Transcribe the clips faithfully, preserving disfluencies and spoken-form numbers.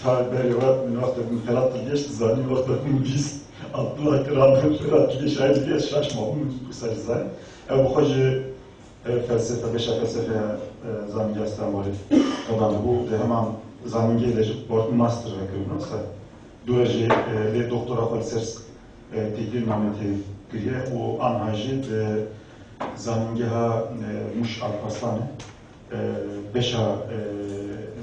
Ta berê we min wexta min Firat Dilgeş dizanî, wexta min bîst Abdullah Kiram Firat Dilgeş, ay Dilgeş şaş mabûm, wisa jî zanî. Ew bi xwe jî, e, felsefe, beşa felsefeya, e, zanîngeha Stenbolê qedandibû. Di heman zanîngehê de jî bort master vekiribû, wisa dû re jî, e, lê doktora xwe li ser, e, têkilî navnetewî kiriye û anha jî di zanîngeha, e, Mûş Alparslanê, e, beşa, e,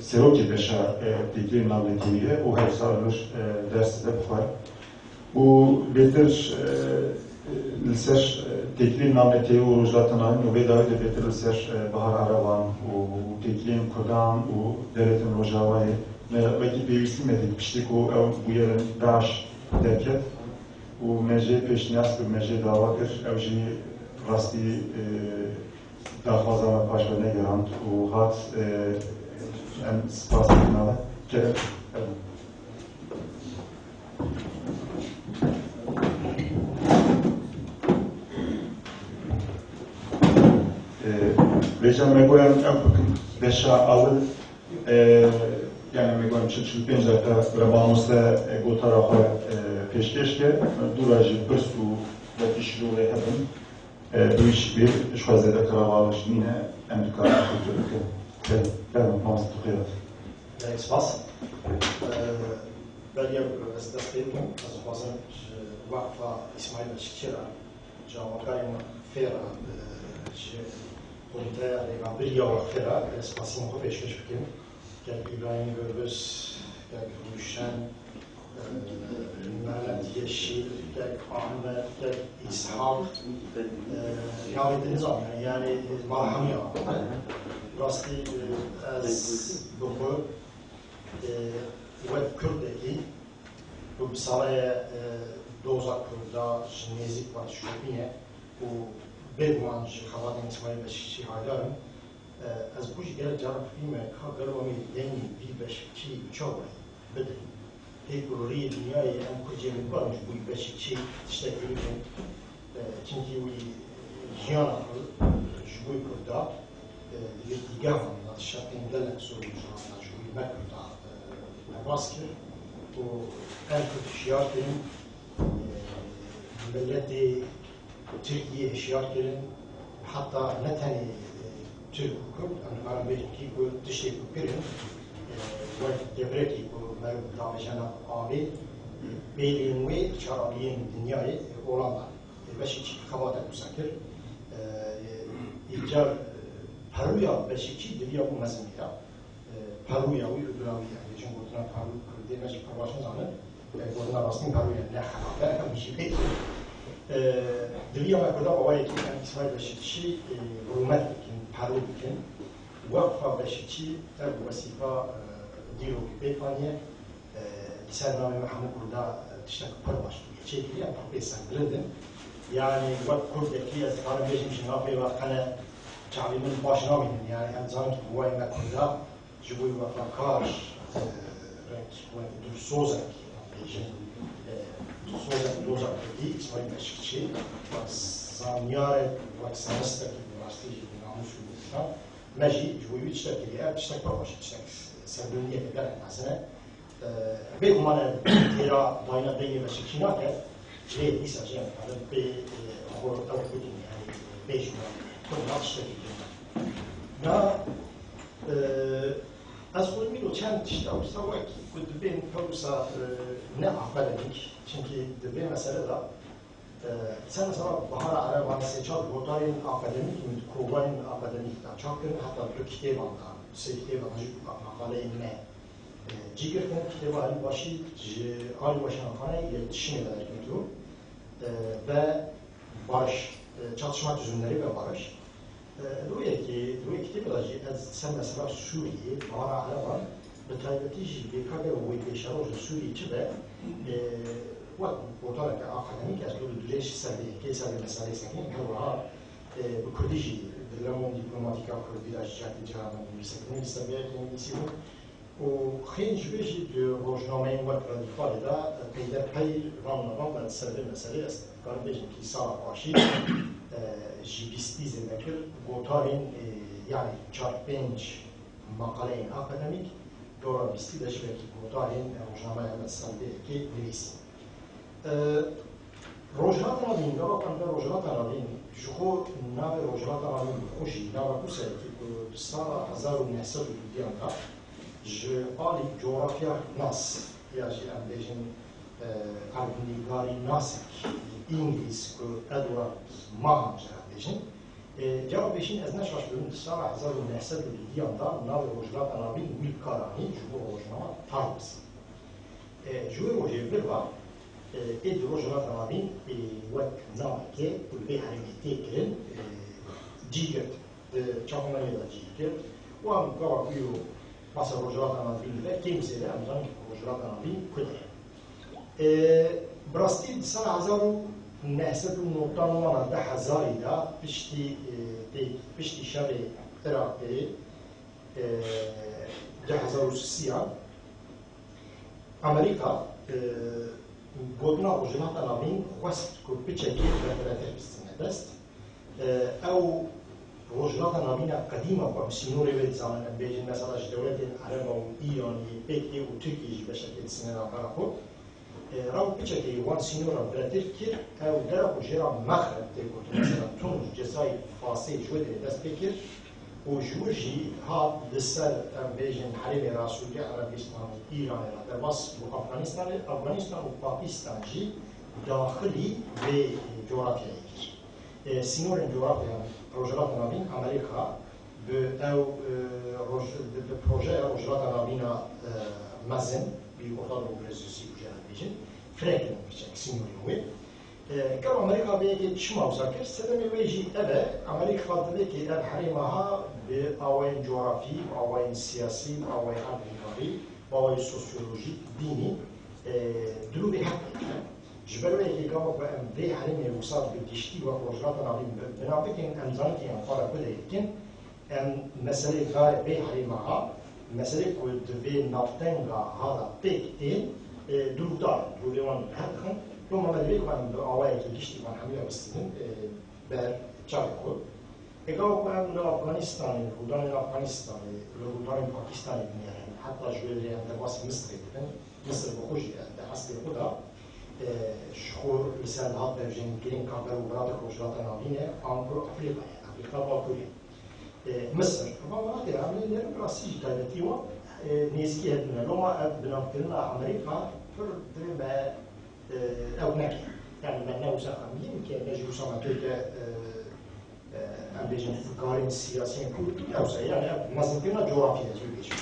serokê beşa, e, têkilî navnetewî ye û her sal li, e, dersê de bixwe. Û bêtir, e, li ser, e, têkilî navnetewî û Rojhilata Navîn û vê dawî de bêtir li ser, e, Bahar Ereban û têkiliyên Kurdan û devletên Rojavayê me wekî pêwîstî me dît, piştî ku ew bûyerên DAIŞ derket û me jê pêşniyaz kir, me jê dawa kir, ew jî rastî, e, daxwaza me paş ve negerand û hat, e, em spas dîna we. Kerem. Kerem. E, vêca me goyan ew bikim beşa awil, e, yani me goyan çil, çil pênc deqa bira mamoste, e, gotara xwe, e, pêşkêş ke, dûra jî birs û belkî şîrove hebin. E, bi wî şiklî ji xwe zêde qirabaliş nîne, em dikarin xwe tu bikin. Kerem, kerem, mamoste tu xêr. Gelek spas. E, beriya ku ez dest pê bikim, ez dixwazim ji Weqfa Îsmaîl Beşikçî re, ji avakarên min fêr re, e, ji Komîteya Rêvebirî ya Weqfê re, e, spasiyên xwe pêşkêş bikim. Kek Îbrahîm Gurbis, kek Rûşen, e, Mehmet Yeşîl, kek Ahmet, kek Îshak, e, navê din nizam, yani, yani, mala hemû ya. Rastî, e, ez bi xwe, e, wek Kurdekî, ku bi sala ye, e, doza Kurda ji nêzîk ve dişopîne û bêguman ji xebatên Îsmaîl Beşikçî haydar im. E, ez bû jî gelek caran dipîme ka gelo em ê deynê vî Beşikçî bi çawa bidin. Pê ku rûyê dinyayê em Kurd jê mecbûr in ji bo wî Beşikçî tiştekî bikin. E, çimkî wî jiyana xwe ji bo Kurda, e, li vê tîgehan de şertên gelek zor û mijara ji bo me Kurda, e, derbas kir û em Kurd hişyar kirin, e, miletê Tirkiyê hişyar kirin, heta ne tenê, e, Tirk û Kurd, em dikarin bêjin kî ku tiştê ku kirin, e, wek gebrekî ku meriv davêjena avê, e, pêlên wê çar aliyên dinyayê, e, olan da. E, Beşîkçî xebatek wisa kir. E, îcar, e, peroya Beşîkçî diviya bû mezin ya. E, peroya wî û dura wî, em bêjin gotina paro, Kurdê me jî pir baş nizanin. E, gotina rastîn peroya ne xebate, em jî pê. E, diviya me Kurda bawayekî em Îsmaîl Beşîkçî, e, rûmet bikin, pero bikin. Weqfa Beşîkçî ev wesîfa, e, dîrokî pêk aniye. E, li ser navê me hemû Kurda, e, tiştek pir baş bûye. Çêkirî em pir pê serbilind in. Yani wek Kurdekî ez dikarim bêjim ji navê we qene çavê min baş namînin. Yani em dizanin ku bi wayê me Kurda ji bo wexta kar, e, reng wek dilsozek, em bêjin, e, dilsozek doza Kurdî, Îsmaîl Beşikçî, wek zanyarek, wek zanistekî bi rastî jî bi namûs û bi îhtiram, me jî ji bo wî tiştek kiriye. Ev tiştek pir xweş e, tiştek serbilindiyeke gelek mezin e. E, bêguman e, têra dayîna deynê Beşikçî nake, lê dîsa jî em dikarin pê, e, xwe ew bikin, yani bêjin, Kurda tiştekî kirin. Na, e, ez xwe mîro çend tişt ew wisa wek ku dibên ew wisa, e, ne akademîk, çimkî di vê mesele de, e, çend mesela Bahara Ereban sê çar gotarên akademîk min di kovarên akademîk de çap kirin, heta du kitêban de, sê kitêban de jî maqaleyên me, e, cî girtin. Kitêba herî başî ji alî weşanxaneyê yê Tişinê de derketibû, e, be Barış, e, Çatışma Çözümleri ve Barış. E, di wê yekê, di wê kitêbê de jî ez ser mesela Sûriyê, Bahara Ereban, bi taybetî jî vê ka gelo wê pêşeroj li Sûriyê çi be, e, wek gotareke akademîk ez li dûrê ji ser vê yekê, ser vê meseleyê sekinîm, her wiha, e, bi kurdî jî di Le Monde Diplomatique a kurdî de ji cihetê cera me nivîse kirin, li ser vê yekê nivîsîbû. Û xêr ji vê jî di rojnameyên wek Radîkalê de, e, peyderpey van û van de li ser vê meselê ez dikarim bêjim kî sala paşî, e, ji bîstî zêde kir, gotarên, e, yani çar pênc maqaleyên akademîk, Dora bîstî de ji wekî gotarên rojnameya me Sendeyekê nivîsî. E, Rojhilata Navîn, gava em be Rojhilata Navîn, ji xwe navê Rojhilata Navîn bi xwe jî nava Rûsyayekî ku di sala hezar û neh sed û dudiyan de ji alî coğrafya nas ya jî em bêjin, e, erdnîgarî nasek îngilîz ku Edward Maham jî em bêjin, E, Cewab bêjin, ez ne şaş bibim, di sala hezar û neh sed û dudiyan de navê Rojhilata Navîn wî bi kar anî ji bo rojnama Times. E, ji wê rojê vir ve, e, êdî Rojhilata Navîn, e, wek navekê ku li vê herêmê tê kirin, e, cî girt, di çapemeniyê de cî girt. Û em gava ku îro behsa Rojhilata Navîn dibe, kêm zêde em zanin ku Rojhilata Navîn ku de ye. E, Bi rastî di sala hezar û neh sed û newid û neh de hezarî de piştî, e, pê-, piştî şerê Iraqê, e, du hezar û sisiyan Amerîka, e, gotina Rojhilata Navîn xwest ku piçekê berfirehtir bistîne dest. E, ew Rojhilata Navîn a qedîm a ku em sînorê wê dizanin, em bêjin mesela ji dewletên Ereba û Îranê pêk tê û Tirkiyê jî beşekê disîne navbera xwe. E, rew piçekê wan sînora firehtir kir, ew dera ku jê re Mexreb tê gotin, mesela Tunus, Cezayir, Fasê ji wê derê dest pê kir û ji wir jî hat li ser, em bêjin, herêmê re Sûriye, Erebistan û Îranê re derbas bû Afganistanê, Afganistan û Pakistan jî daxilî vê, e, coğrafyayê kir. E, sînorên coğrafya Rojhilata Navîn, Amerîka bi ew, e, roj-, bi, bi projeya Rojhilata Navîna, e, mezin, bi Orta Doğu Projesi û jê re bêjin, fireh kirin piçek sînorên wê. E, gava Amerîka vê yekê çima wisa kir? Sedemê wê jî ev e, Amerîka divê ku ev herêma ha bi awayên coğrafî, bi awayên siyasî, bi awayên erdnîgarî, bi awayên sosyolojîk, dînî, e, dilûvê hev tê kirin. Ji ber wê yekê gava ku em vê herêmê wisa bi giştî wek Rojhilata Navîn bi, bi nav bikin, em zanin ku em xwe re ku de dikin, em meselê vê, vê herêma ha, meselê ku di vê navtenga ha de pêk tên, e, dilûvdar in, dilûvê wan li hev dixin. Loma me divê ku em bi awayekî giştî van hemû ew bistînin, e, ber çavê xwe. Ê gava ku em li Afganistanê, li rûdanên Afganistanê, li rûdanên Pakistanê dinêrin, heta ji wê derê em derbasî Misirê dibin, Misir bi xwe jî, e, di eslê xwe de, e, ji xwe li ser dihat bevjêrin, kirin ka ber û biratek Rojhilata Navîn e, anku Afrîka ye, Afrîka Bakur e. E, Misir, van welatê em lê lerin bi rastî jî taybetî wan, e, nêzîkî hev tune. Loma ev binavkirina Amerîka pir divê me, e, ew neke. Yani me ne wisa xemiyê bike, ne jî wisa me pê ke, e, e, em bêjin fikarên siyasiyên ku ne wisa, yani ev mezinkirina coğrafyayê jî bêjin.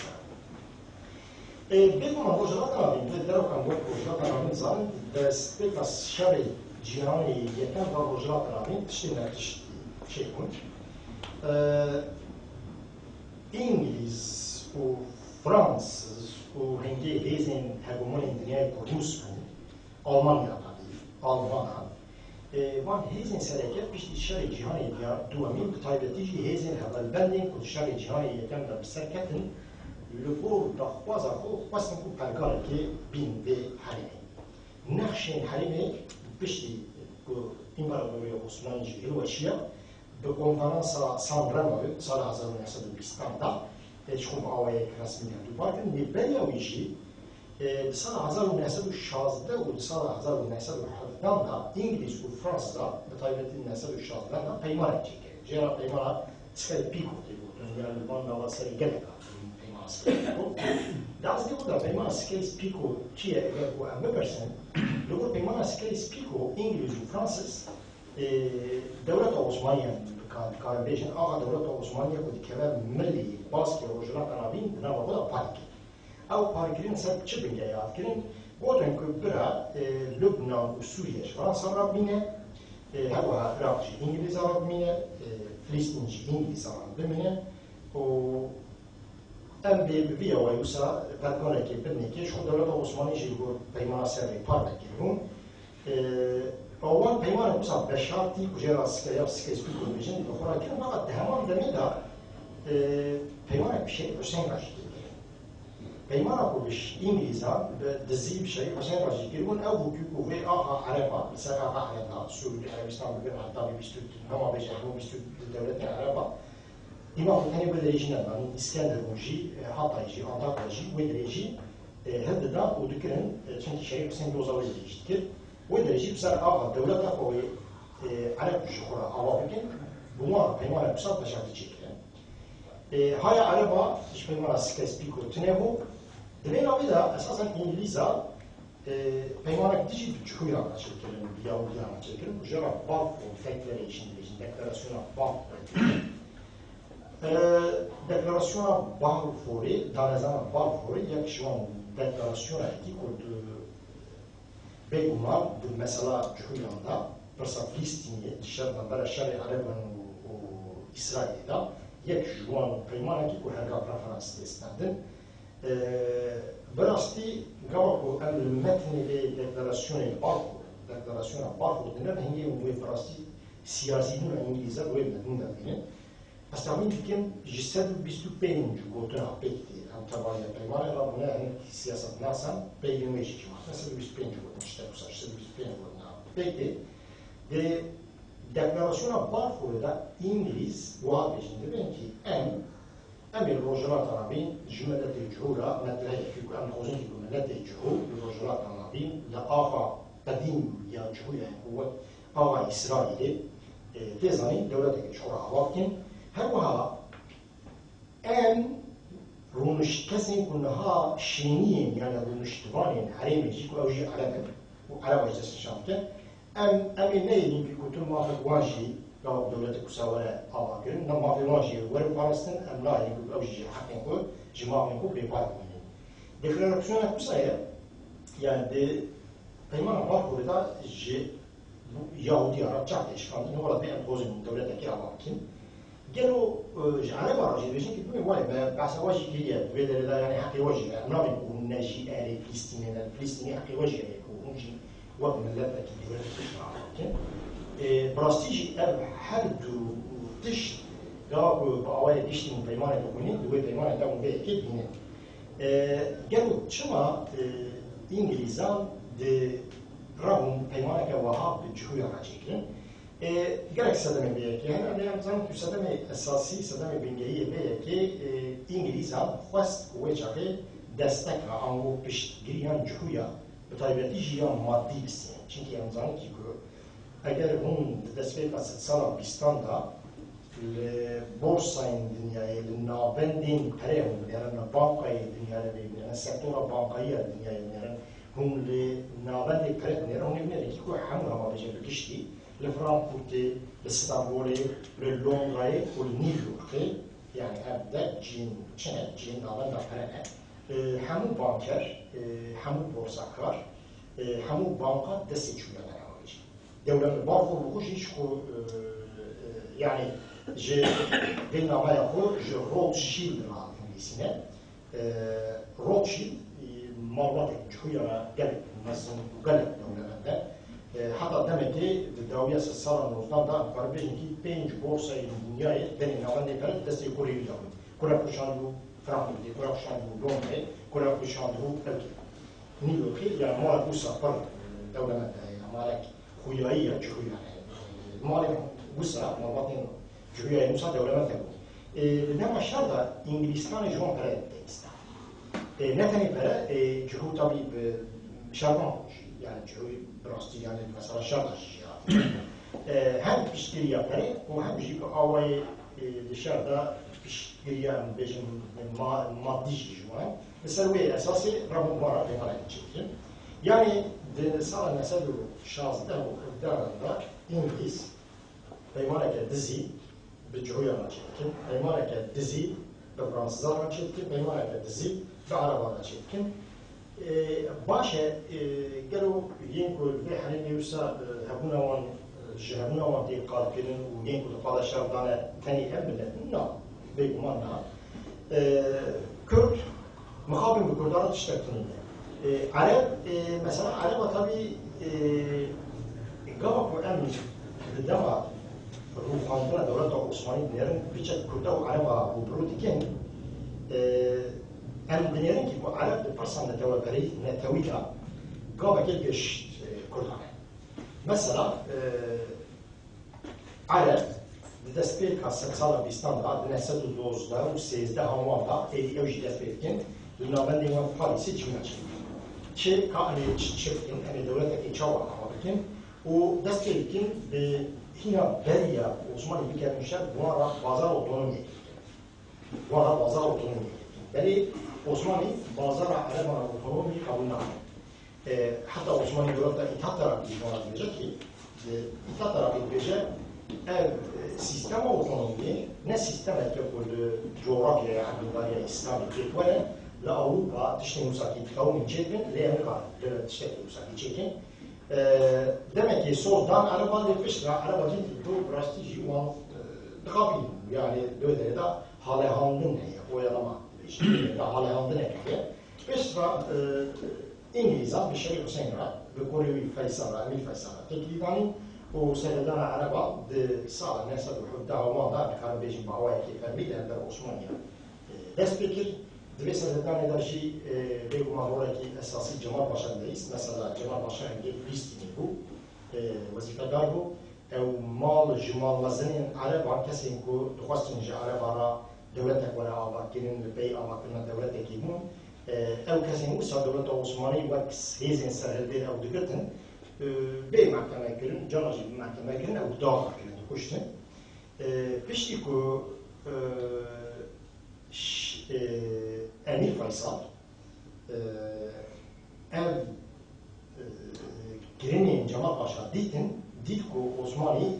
E, bêguman Rojhilata Navîn, vê derokan wek Rojhilata Navîn zanin, destpêka şerê cîhanê yekem ve Rojhilata Navîn tiştê netiştî çêbûn. E, Îngilîz û Fransız û hingê hêzên hegemonên dinyayê ku Rûs bûn, Almanya tabî, Almanan, e, van hêzên sereke piştî şerê cîhanê ya duwemîn, bi taybetî jî hêzên hevalbendên ku di şerê cîhanê yekem de bi ser ketin, li gor daxwaza xwe xwestin ku pergalekê bîn vê herêmê. Nexşên herêmê piştî ku Împaratoriya Osmanî jî hilweşiya, bi konferansa San Remo sala hezar û neh sed û bîstan de, e, ji xwe bi awayek resmî hevdû partin. Lê beriya wî jî, e, di sala hezar û neh sed û şazdeh û di sala hezar û neh sed û hevdehan de Îngilîz û Fransiza, bi taybetî neh sed û şazdeh de peymanek çêkirin. Jê re peymana Sykes-Picot tê gotin, yani li van nava serê gelek a peymana Sykes-Picot. Di eslê xwe de peymana Sykes-Picot çi ye eger ku em bipirsin, li gor peymana Sykes-Picot Îngilîz û Fransiz, e, dewleta Osmanî em dika-, dikarin bêjin, axa dewleta Osmanî ye ku dikeve milî baskê Rojhilata Navîn di nava xwe de parê kir. Ew parêkirin ser çi bingehê hat kirin? Gotin ku bira, e, Lubnan û Sûriye ji Fransa re bimîne, e, her wiha Iraq jî Îngilîza re bimîne, e, Filistîn jî Îngilîza re bimîne û em bê bi vî awayî wisa pergalekê binekê ji xwe dewleta Osmanî jî li gor peymana Sêrê Par vekiribûn. E, wan peymanek wisa beşartî ku jê re sikeya Sykes-Picot dibêjin, bi xwe re kirin, feqet di heman demê de, e, peymanek bi Şehîd Husên re jî tê kirin. Peymana ku bi ş-, Îngilîzan bi dizî bi Şehîd Husên re jî kiribûn, ew bû ku vê axa Ereba, li ser axa Ereba, Sûrî, Erebistan bigrin heta vê bîst û du, hema bêje hemû bîst û du dewletên Ereba, Dîma ku tenê wê derê jî ne, yanî Îskender bûn jî, e, Hatay jî, Antakya jî, wê derê jî, e, hildida û dikirin, e, çimkî Şerîf Husên doza wê derê jî dikir. Wê derê jî bi ser axa dewleta xwe wê, e, Ereb ji xwe re ava bikin, bi wan re peymanek wisa veşartî çêkirin. E, haya Ereba ji peymana Sykes-Picot tune bû. Di vê navê de esasen Îngilîza, e, peymanek dijî bi Cihûyan re çêkirin, bi Yahudiyan re çêkirin û jê re Balfour Declaration dibêjin, deklarasyona Balfour. E, deklarasyona Balfourê, danezana Balfourê yek ji wan deklarasyonekî ku di Bêguman di mesela Cihûyan de, pirsa Filistînê, di şer, navbera şerê Ereban û, û Îsraîlê de, yek ji wan peymanekî ku her gav referans tê stendin. E, bi rastî, gava ku em li metnê vê deklarasyonê Balfour, deklarasyona Balfour dinêrin, hingê wê bi rastî siyasî nû Îngilîza wê metnî de bînin. Ez texmîn dikim ji sed û bîst û pênc gotina pêk tê. Em tevahiya peymanê re bûne hinek siyasetnasan peylên wê jî ciwatin. Sed û bîst û pênc gotin, tiştek wisa ji sed û bîst û pênc gotina pêk tê. Di deklarasyona Balfourê de Îngilîz wiha dibêjin, dibên kî em, em ê li Rojhilata Navîn ji miletê Cihû re metlehekî ku em dixwazin kî ku miletê Cihû li Rojhilata Navîn li axa qedîm ya Cihû ya ku wek axa Îsraîlê, e, tê zanîn dewleteke ji xwe re ava bikin. Her wiha em rûnişt-, kesên ku niha şêniyên, yani rûniştivanên herêmê jî ku ew jî Ereb in û Ereba jî destnîşan bikin, em, em ê neyêlîn kî ku tu mafek wan jî, ya dewletek wisa were avakirin, ne mafê wan jî were parastin, em nayêlîn ku ew jî ji heqên xwe, ji mafên xwe bêpar bimînin. Deklarasyona wisa ye, yani di peymana Balfourê de ji Yahudiya re çax tê şikandin, wela bê em dixwazin dewletekê ava bikin. Gelo, e, ji Ereba re jî dibêjin ki, bibê wayê me behsa we jî kiriye, di vê derê de, yani heqê we jî heye. Em nabên ku hûn ne jî ehlê Filistînê ne, Filistînê heqê we jî heye ku hûn jî wek miletekî dewletekî şikandin bikin. E, bi rastî jî ev her du tişt, gava ku bi awayê giştî hûn peymaneke xwînîn, di wê peymanê de hûn vê yekê dibînin. E, gelo çima, e, Îngilîzan di rebûn peymaneke wiha bi Cihûya re çêkirin? E, gelek sedemên vê yekê hene. Lê em dizanin ku sedemê esasî, sedemê bingehî yê vê yekê, e, Îngilîzan xwest ku wê çaxê destek re ango piştgiriyan Cihûya, bi taybetî jî ya madî bistînin. Çimkî em dizanin kî ku Eger hûn di destpêka sedsala bîstan de li borsayên dinyayê, li navendên perê hûn binêrin, li bankayê dinyayê binêrin, sektora bankayî ya dinyayê binêrin, hûn li navendê perê binêrin, hûn ê binêrin kî ku hemû hema bêje bi giştî li Frankfurtê, li Stenbolê, li Londrayê û li New Yorkê, yani ev de cihên çi ne, cihên navenda pere ne, e, hemû banker, e, hemû borsakar, e, hemû banka destê çûyane hema bêje. Dewlemend Balfour bi xwe jî ji xwe, e, e, yani ji vê nameya xwe ji Rothschild re nivîsîne. E, Rothschild, e, malbatek Cihûya re gelek mezin û gelek dewlemend e. E, heta demekê di dawiya sedsala nozdan de em karin bêjin kî pênc borsayên dinyayê, denê navendê pere destê kurê wî de bûn. Kura ku şandibû Frankfurtê, kura ku şandibû Londrayê, kura ku şandibû ewkê. New Yorkê, yani malek wisa pir dewlemend e, malek xuyayî ya Cihûya ne. Malên wisa, malbatên Cihûya yên wisa dewlemend hebûn. E, di dema şer de Îngilîstanê ji wan pere didê îsta. E, ne tenê pere, e, Cihû tabî bi şervan jî, yani Cihû bi rastî yani mesela şer de jî jêhatî. E, hem piştgiriya pere û hem jî bi awayê, e, di şer de piştgiriya, em bêjin, ma-, madî jî ji wan. Li ser wê esasê rebûn wan re peymanekê çêkirin. Yanî di sala neh sed û şazdeh û hevdeh de Îngilîz peymaneke dizî bi Cihûyan re çêdikin, peymaneke dizî bi Fransizan re çêdikin, peymaneke dizî bi Ereban re çêdikin. E, baş e, e, gelo yên ku li vê herêmê wisa, e, hebûna wan, e, ji hebûna wan tê qalkirin û yên ku di qada şer dane tenê ev milet in? Na, bêguman na. E, Kurd mixabin bi Kurdan re tiştek tune ye. E, Ereb, e, mesela Ereba tabî, e, gava ku em di dema rûxandina dewleta Osmanî dinêrin, piçek Kurda û Ereba rûbirû dikin, e, em dinêrin kî ku Ereb di pirsa neteweperî-, netewî de gavekê giş, e, Kurdan e. Mesela, e, Ereb Di destpêka sedsala bîstan de, di neh sed û dozdeh û sêzdeh û wan de, êdî ew jî dest pê dikin, li navendên wan Parîsê civîna çêdikin. Çi ka em ê çi, çi bikin, em ê dewletekê çawa ava bikin û dest pê dikin bi hîna beriya Osmanî bikerin şer, bi wan re bazar otonomiyê dikin. Bi wan re bazar otonomiyê dikin. Belê Osmanî bazara Ereban re otonomiyê qebûl nake. E, heta Osmanî dewleta Îttihat Terakî ji wan re dibêje ki, e, Îttihat Terakî dibêje, ev, e, sîstema otonomiyê ne sîstemeke ku li cografyaya hevdûdariya Îslamê pêk were, li Ewropa tiştên wisa ki dikewin çêbin, lê em nikarin li tiştekî wisa ki çêkin. E, demekê soz dan Ereba, lê piştre Ereba dît ku bi rastî jî wan, e, dixapînin. Yani li wê derê de halehandin heye, oyalama dibêjin. Da halehandinek heye. Piştre, e, Îngilîzan bi Şerîf Huseyîn re, bi kurê wî Feysal re, Emîr Feysal re têkilî danîn û serhildana Ereba di sala neh sed û hevdeh û wan de, em dikarin bêjin bi awayekî fermî li hember Osmaniya, e, dest pê kir. Di vê serhildanê de jî, e, bêguman rolekî esasî Cemal Paşa dileyîst. Mesela Cemal Paşa hingê kulîstînê bû, e, wezîfedar bû. Ew mal ji malmezinên Ereban, kesên ku dixwestin ji Ereban re dewletek were avakirin, li pey avakirina dewletekî bûn. E, ew kesên wisa dewleta Osmanî wek hêzên serhildê ew digirtin, e, bê mehkeme kirin, carna jî bi mehkeme kirin, ew dava kirin, dikuştin. E, piştî ku, e, ş-, e, Emîr Faysal, e, ev, e, kirinên Cemal Paşa dîtin, dît ku Osmanî,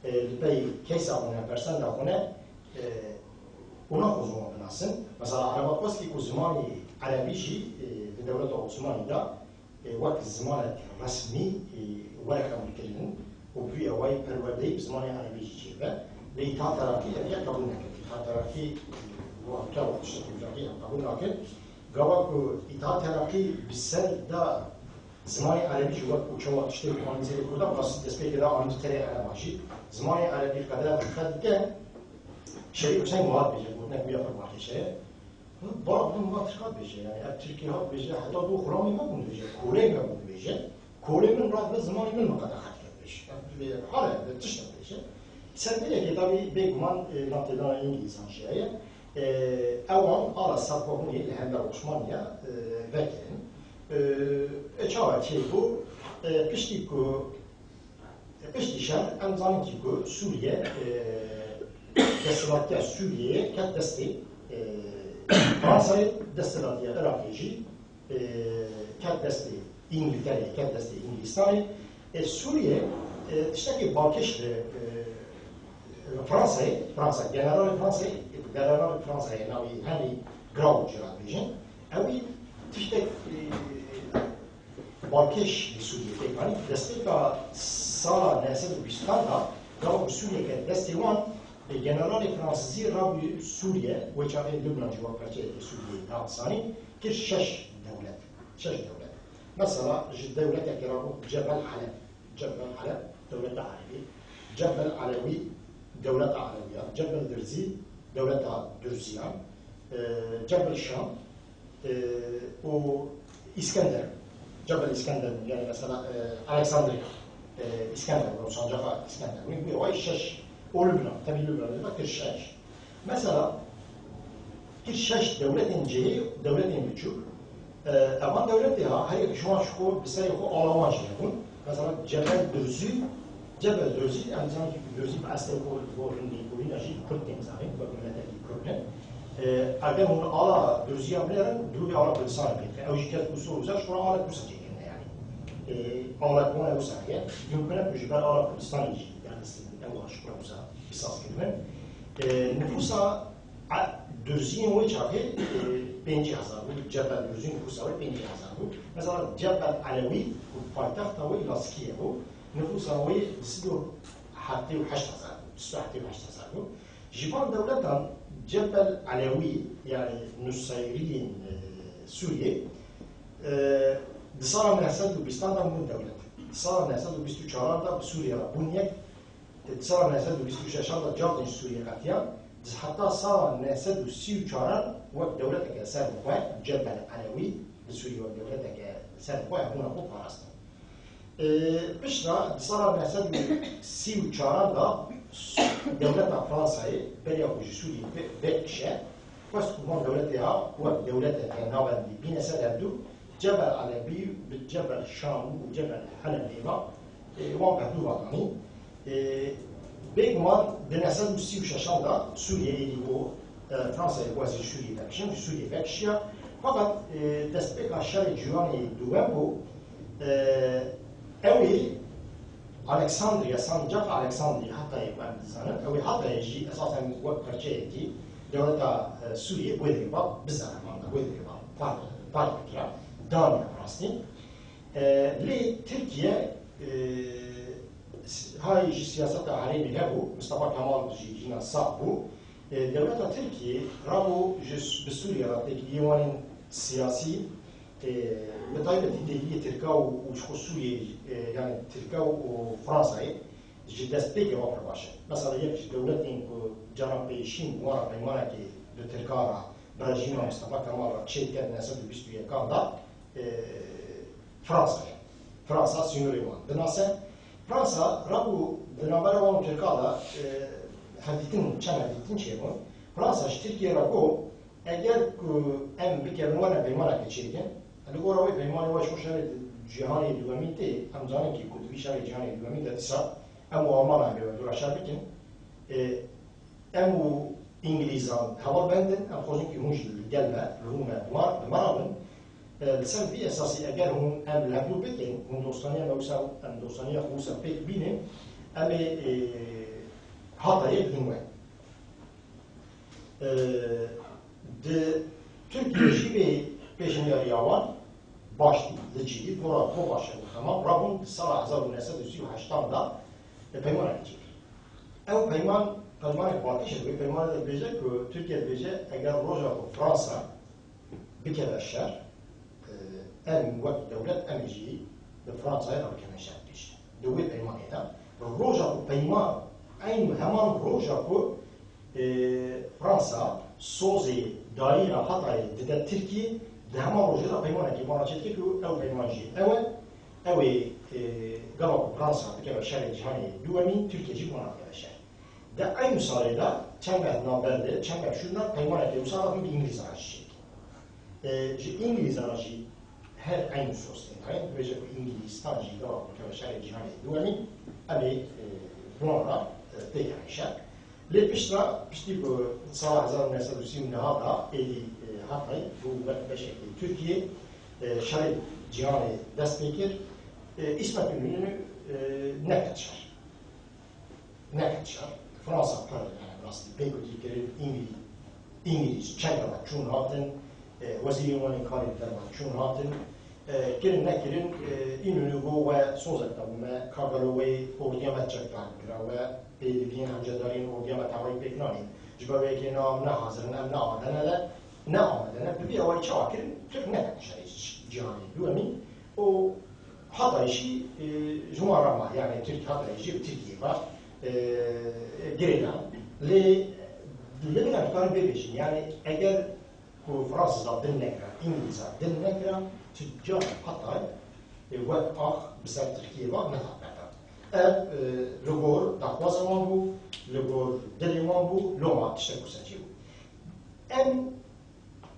e, li pey keysa xwe ne, persenda xwe ne, e, û naxwazin wan binasin. Mesela Ereba xwest ku zimanê erebî jî, e, di dewleta Osmanî de, e, wek zimanek resmî, e, were qebûlkirin û bi vî awayî perwerdeyî bi zimanê erebî jî çêbe. Lê Îttihat Terakî ev yek qebûl nekir. Îttihat Terakî, e, wexta tiştekî wisa qebûl nakir. Gava ku Îttihat Terakî bi ser da zimanê erebî jî wek ku çawa tiştê ku anî serê Kurdan, qasî destpêkê de anî serê Ereba jî. Zimanê erebî qedera xwe dike, Şerîf Huseyîn wiha dibêje, gotinek wî ya pir balkêş heye. Bala min va tirka dibêje, yani ev tirkî ha dibêje, heta bo xulamê me bûn dibêje, kolê me bûn dibêje. Kolê min radibe zimanê min min qedexe dike dibêje. Ev hale, ev tişt dibêje. Ser vê yekê tabî bêguman, e, nav têdana Îngilîzan jî heye. E, ewan ala serxwebûnê li hember Osmaniya, e, vekirin. E, e, çawa çêbû? E, piştî ku, e, piştî şer, em zanin kî ku Sûriye, e, desthilatiya Sûriyeyê ket destê, e, Fransayê, desthilatiya Iraqê jî, e, ket destê Îngiltereyê, ket destê Îngilîstanê. E, Sûriye, e, tiştekî balkêş li, e, Fransayê, Fransa, generalê Fransayê, generalê Fransayê navê Henry Grau jî re dibêjin. Ewî tiştek, e, balkêş li Sûriyê pêk anî. Destpêka sala neh sed û bîstan de, gava ku Sûriye ket destê wan, e, generalê Fransizî rabû Sûriye, wê çaxê Lubnan jî wek parçeyekê Sûriyeyê hat zanîn, kir şeş dewlet. Şeş dewlet. Mesela ji dewletekê re bû Cebel Heleb, Cebel Heleb, dewleta Erebî, Cebel Elewî, dewleta Elewiyan, Cebel Dirzî, dewleta Durziyan, e, Cebel Şam, e, û Îskender, Cebel Îskender, yani mesela, e, Alexandria, e, Îskender, o sancaxa Îskender, wî, wî, wî şeş, û Lubnan, tabii Lubnan da kir şeş. Mesela, kir şeş dewletên cihê, dewletên biçûk. E, evan dewletê ha, her yek ji wan ji xwe bi serê xwe alawan jî hebûn. Mesela, Cebel Durzî, Cebel Durzî, em zanin ki Durzî bi eslê xwe li bo rindî Kurîna jî Kurd tên zanin, wek miletekî Kurd ne. E, eger hûn ala Durziya binêrin, dûrê ala Kurdistanê pê dikin. Ew jî kes ku sor wisa, ji xwe ala Kursa çêkirine yani. E, ala ku wan ew saniye, dûr bine ku ji ber ala Kurdistanê jî, yani, ew ji xwe wisa, wisa kirine. E, nifûsa E, Durziyên wê çaxê, e, pêncî hezar bû, Cebel Durzî nifûsa wê pêncî hezar bû. Mesela Cebel Elewî, ku paytexta wê Laskiye bû, nifûsa wê du sed û heftê û heşt hezar bû, du sed û heftê û heşt hezar bû. Ji van dewletan Cebel Elewî, yani Nuseyriyên, e, Sûriyê, e, di sala neh sed û bîstan de bûn dewlet. Di sala neh sed û bîst û çaran de bi Sûriye re bûn yek, Di sala neh sed û bîst û şeşan de cardin ji Sûriyê qetiyan, di heta sala neh sed û sî û çaran wek dewleteke serbixwe, Cebel Elewî, li Sûriyê wek dewleteke serbixwe hebûna xwe parastin. Ê, piştre di sala neh sed û sî û çaran de Dewleta Fransayê beriya ku ji Sûriyê ve-, vekişe, xwest ku van dewletê ha wek dewleteke navendî bîne ser hevdû, Cebel Elebî bi Cebel Şam û Cebel Helebê ve, e, wan bi hevdû ve danî. E, Bêguman di neh sed û sî û şeşan de Sûriye êdî ku, e, Fransayê ku ez ji Sûriyê vekişim, ji Sûriyê vekişiya. Fakat, e, destpêka şerê cîhanê duwem bû, e, ew ê Alexandriya, Sancaqa Alexandriya, Hatayê ku em dizanin, ew ê Hatayê jî esasen wek parçeyekî dewleta, e, Sûriyê wê derê ve bizane, manda wê derê ve parve, parve kira, daniya rastî. E, lê Tirkiye, e, s-, hay ji siyaseta herêmê hebû, Mustafa Kemal jî jîna sax bû. E, dewleta Tirkiyê rabû ji s-, bi Sûriye re têkiliyê wan ên siyasî, e, bi taybetî têkiliyê Tirka û, û ji xwe Sûriyeyê, e, yani Tirka û Fransayê ji destpêkê ve pir baş e. Mesela yek ji dewletên ku cara pêşîn wan re peymanekê bi Tirka re, bi rejîma Mustafa Kemal re çêdiket di neh sed û bîst û yekan de, e, Fransa ye. Fransa sînorê wan dinase. Fransa rabû di navbera wan û Tirka de, e, hevdîtin, çend hevdîtin çêbûn. Fransa ji Tirkiye re got, eger ku em bikevin we re peymanekê çêkin, li gora wê peymanê we ji xwe şerê cîhanê duwemîn tê, em zanin kî ku di vî şerê cîhanê duwemîn de dîsa em û Almanya pê ve dû re şer bikin. E, Em û Îngilîzan heval bendin, em xwezin kî hûn jî li gel me, li hûn me, bi me, bi me re bin. E, li ser vî esasî eger hûn em li hevdû bikin, hûn dostaniya me wisa, em dostaniya xwe wisa pêk bînin, em ê, e, Hatayê bidin we. E, di Tirkiye jî vê pêşniyariya wan baş dît, li cî dît, gora xwe baş e, temam, rabûn di sala hezar û neh sed û sî û heştan de, e, peymanekê çêkir. Ew peyman, peymanek balkêş e, wê peymanê de dibêje ku Tirkiye dibêje, eger roja ku Fransa bikeve şer, e, em wek dewlet em ê jî bi Fransayê re bikevin şer pêş. Di wê peymanê de, roja ku peyman, eyn heman roja ku, e, Fransa sozê dayîna Hatayê dide Tirkiyê, di heman rojê de peymanekê wan re çêdike ku ew peyman jî ew e, ew ê, e, gava ku Fransa bikeve şerê cîhanê duwemîn, Tirkiye jî wan re bikeve şer. Di eyn salê de, çend meh navber de, çend meh şûna peymanekê wisa re bi Îngilîzan re jî çêdike. E, ji Îngilîzan re jî her eyn sos tê dayîn, dibêje ku Îngilîstan jî gava ku keve şerê cîhanê duwemîn, em ê, e, bi wan re, e, têkevin şer. Lê piştre, piştî ku sala hezar û neh sed û sî û neh de êdî, e, Hatay bû wek beşekî Tirkiyê, e, şerê cîhanê dest pê kir, e, Îsmet Înönü, e, neket şer. Neket şer. Fransa pir, yani rastî pêkutî kirin, Îngilîz, Îngilîz çend defa çûn hatin, e, wezîrên wan ên karê li derve çûn hatin, e, kirin nekirin, e, Înönü got we sozek de bû me, ka gelo wê ordiya me çek dar bikira, we pêdiviyên hewcedariyên ordiya me tevayî pêk nanîn. Ji ber wê yekê ne em ne hazir in, em ne amade ne le, ne amade ne. Bi vî awayî çawa kirin? Tirk neketin şerê cîhanê duwemîn. Û Hatay jî, e, ji wan re ma, yani Tirk, Hatay jî bi Tirkiyê ve, e, girêdan. Lê li vê de dikarin bibêjin, yani eger ku Fransizan din nekira, Îngilîzan din nekira, tu carek Hatay, e, wek ax bi ser Tirkiyê ve nehat berdan. Ev, e, li gor daxwaza wan bû, li gor dilê wan bû, loma tiştek wisa çêbû. Em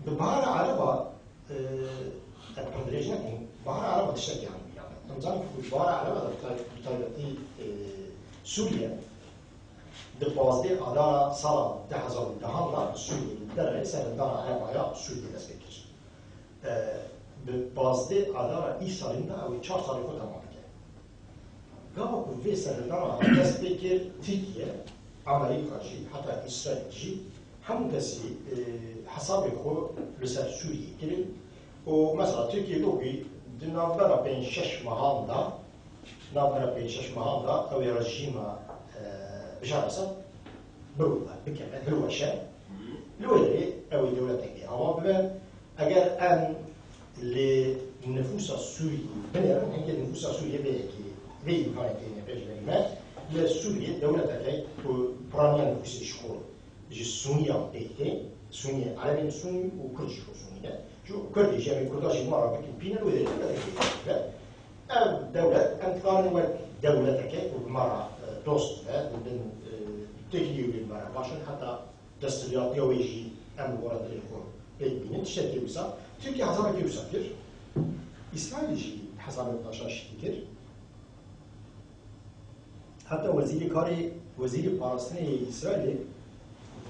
Bi Bahara Ereba, e, em pir dirêj nekin, Bahara Ereba tiştekî hemû bîra me. Em zanin ku Bahara Ereba de bi tay-, bi taybetî, e, Sûriye, di pazdeh Adara sala du hezar û dehan de Sûriye li derê serhildana Ereba ya Sûriye dest pê kir. E, bi pazdeh Adara îsalîn de ew ê çar salê xwe temam bike. Gava ku vê serhildana dest pê kir, Tirkiye, Amerîka jî, heta Îsraîl jî, hemû kesî, e, hesabê xwe li ser Sûriyê kirin û mesela Tirkiye got ku di navbera pênc şeş mehan de, navbera pênc şeş mehan de ew ê rejîma, e, Bişar Esed birûve, bikeve, hilweşe. Li wê derê ew ê dewletekê ava bibe. Eger em li nifûsa Sûriyê binêrin, hingê nifûsa Sûriyê vê yekê, vê îmkanê têne pêşberî me, li Sûriyê dewleteke ku piraniya nifûsê ji xwe ji Sûniyan pêk tê, Sûniyê, Erebên Sûnî û Kurd ji xwe Sûnî ne. Ji Kurdê jî em ê Kurda jî ma re bikin pîne, wê dewletekê pêk be. Ev dewlet, em dikarin wek dewleteke ku bi me re, e, dost be, di bin, e, Têkiliyê wê li me re baş in, heta desthilatîya wê jî em li gora dilê xwe pê dibînin. Tiştekî wisa, Tirkiye hesabekî wisa kir. Îsraîlê jî hesabek taşa şikî kir. Heta wezîrê karê, wezîrê parastinê yê Îsraîlê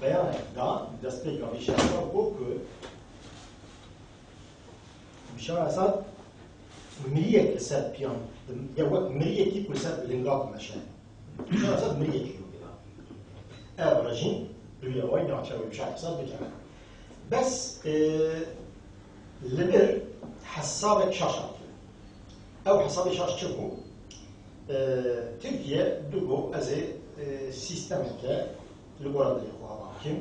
beyanek da, destpêka vî şerê got ku Bişar Esad miriyek li ser piyan, ya wek miriyekî ku li ser pilinga dimeşe. Bişar Esad miriyekî jî wekî da. Ev rejîm bi vî awayî nahçe wê Bişar Esad bikeve. Bes, e, li vir hesabek şaş hatiye. Ew hesabê şaş çi bû? E, Tirkiye digot ez ê, e, sîstemeke li gora dilê xwe ava bikim.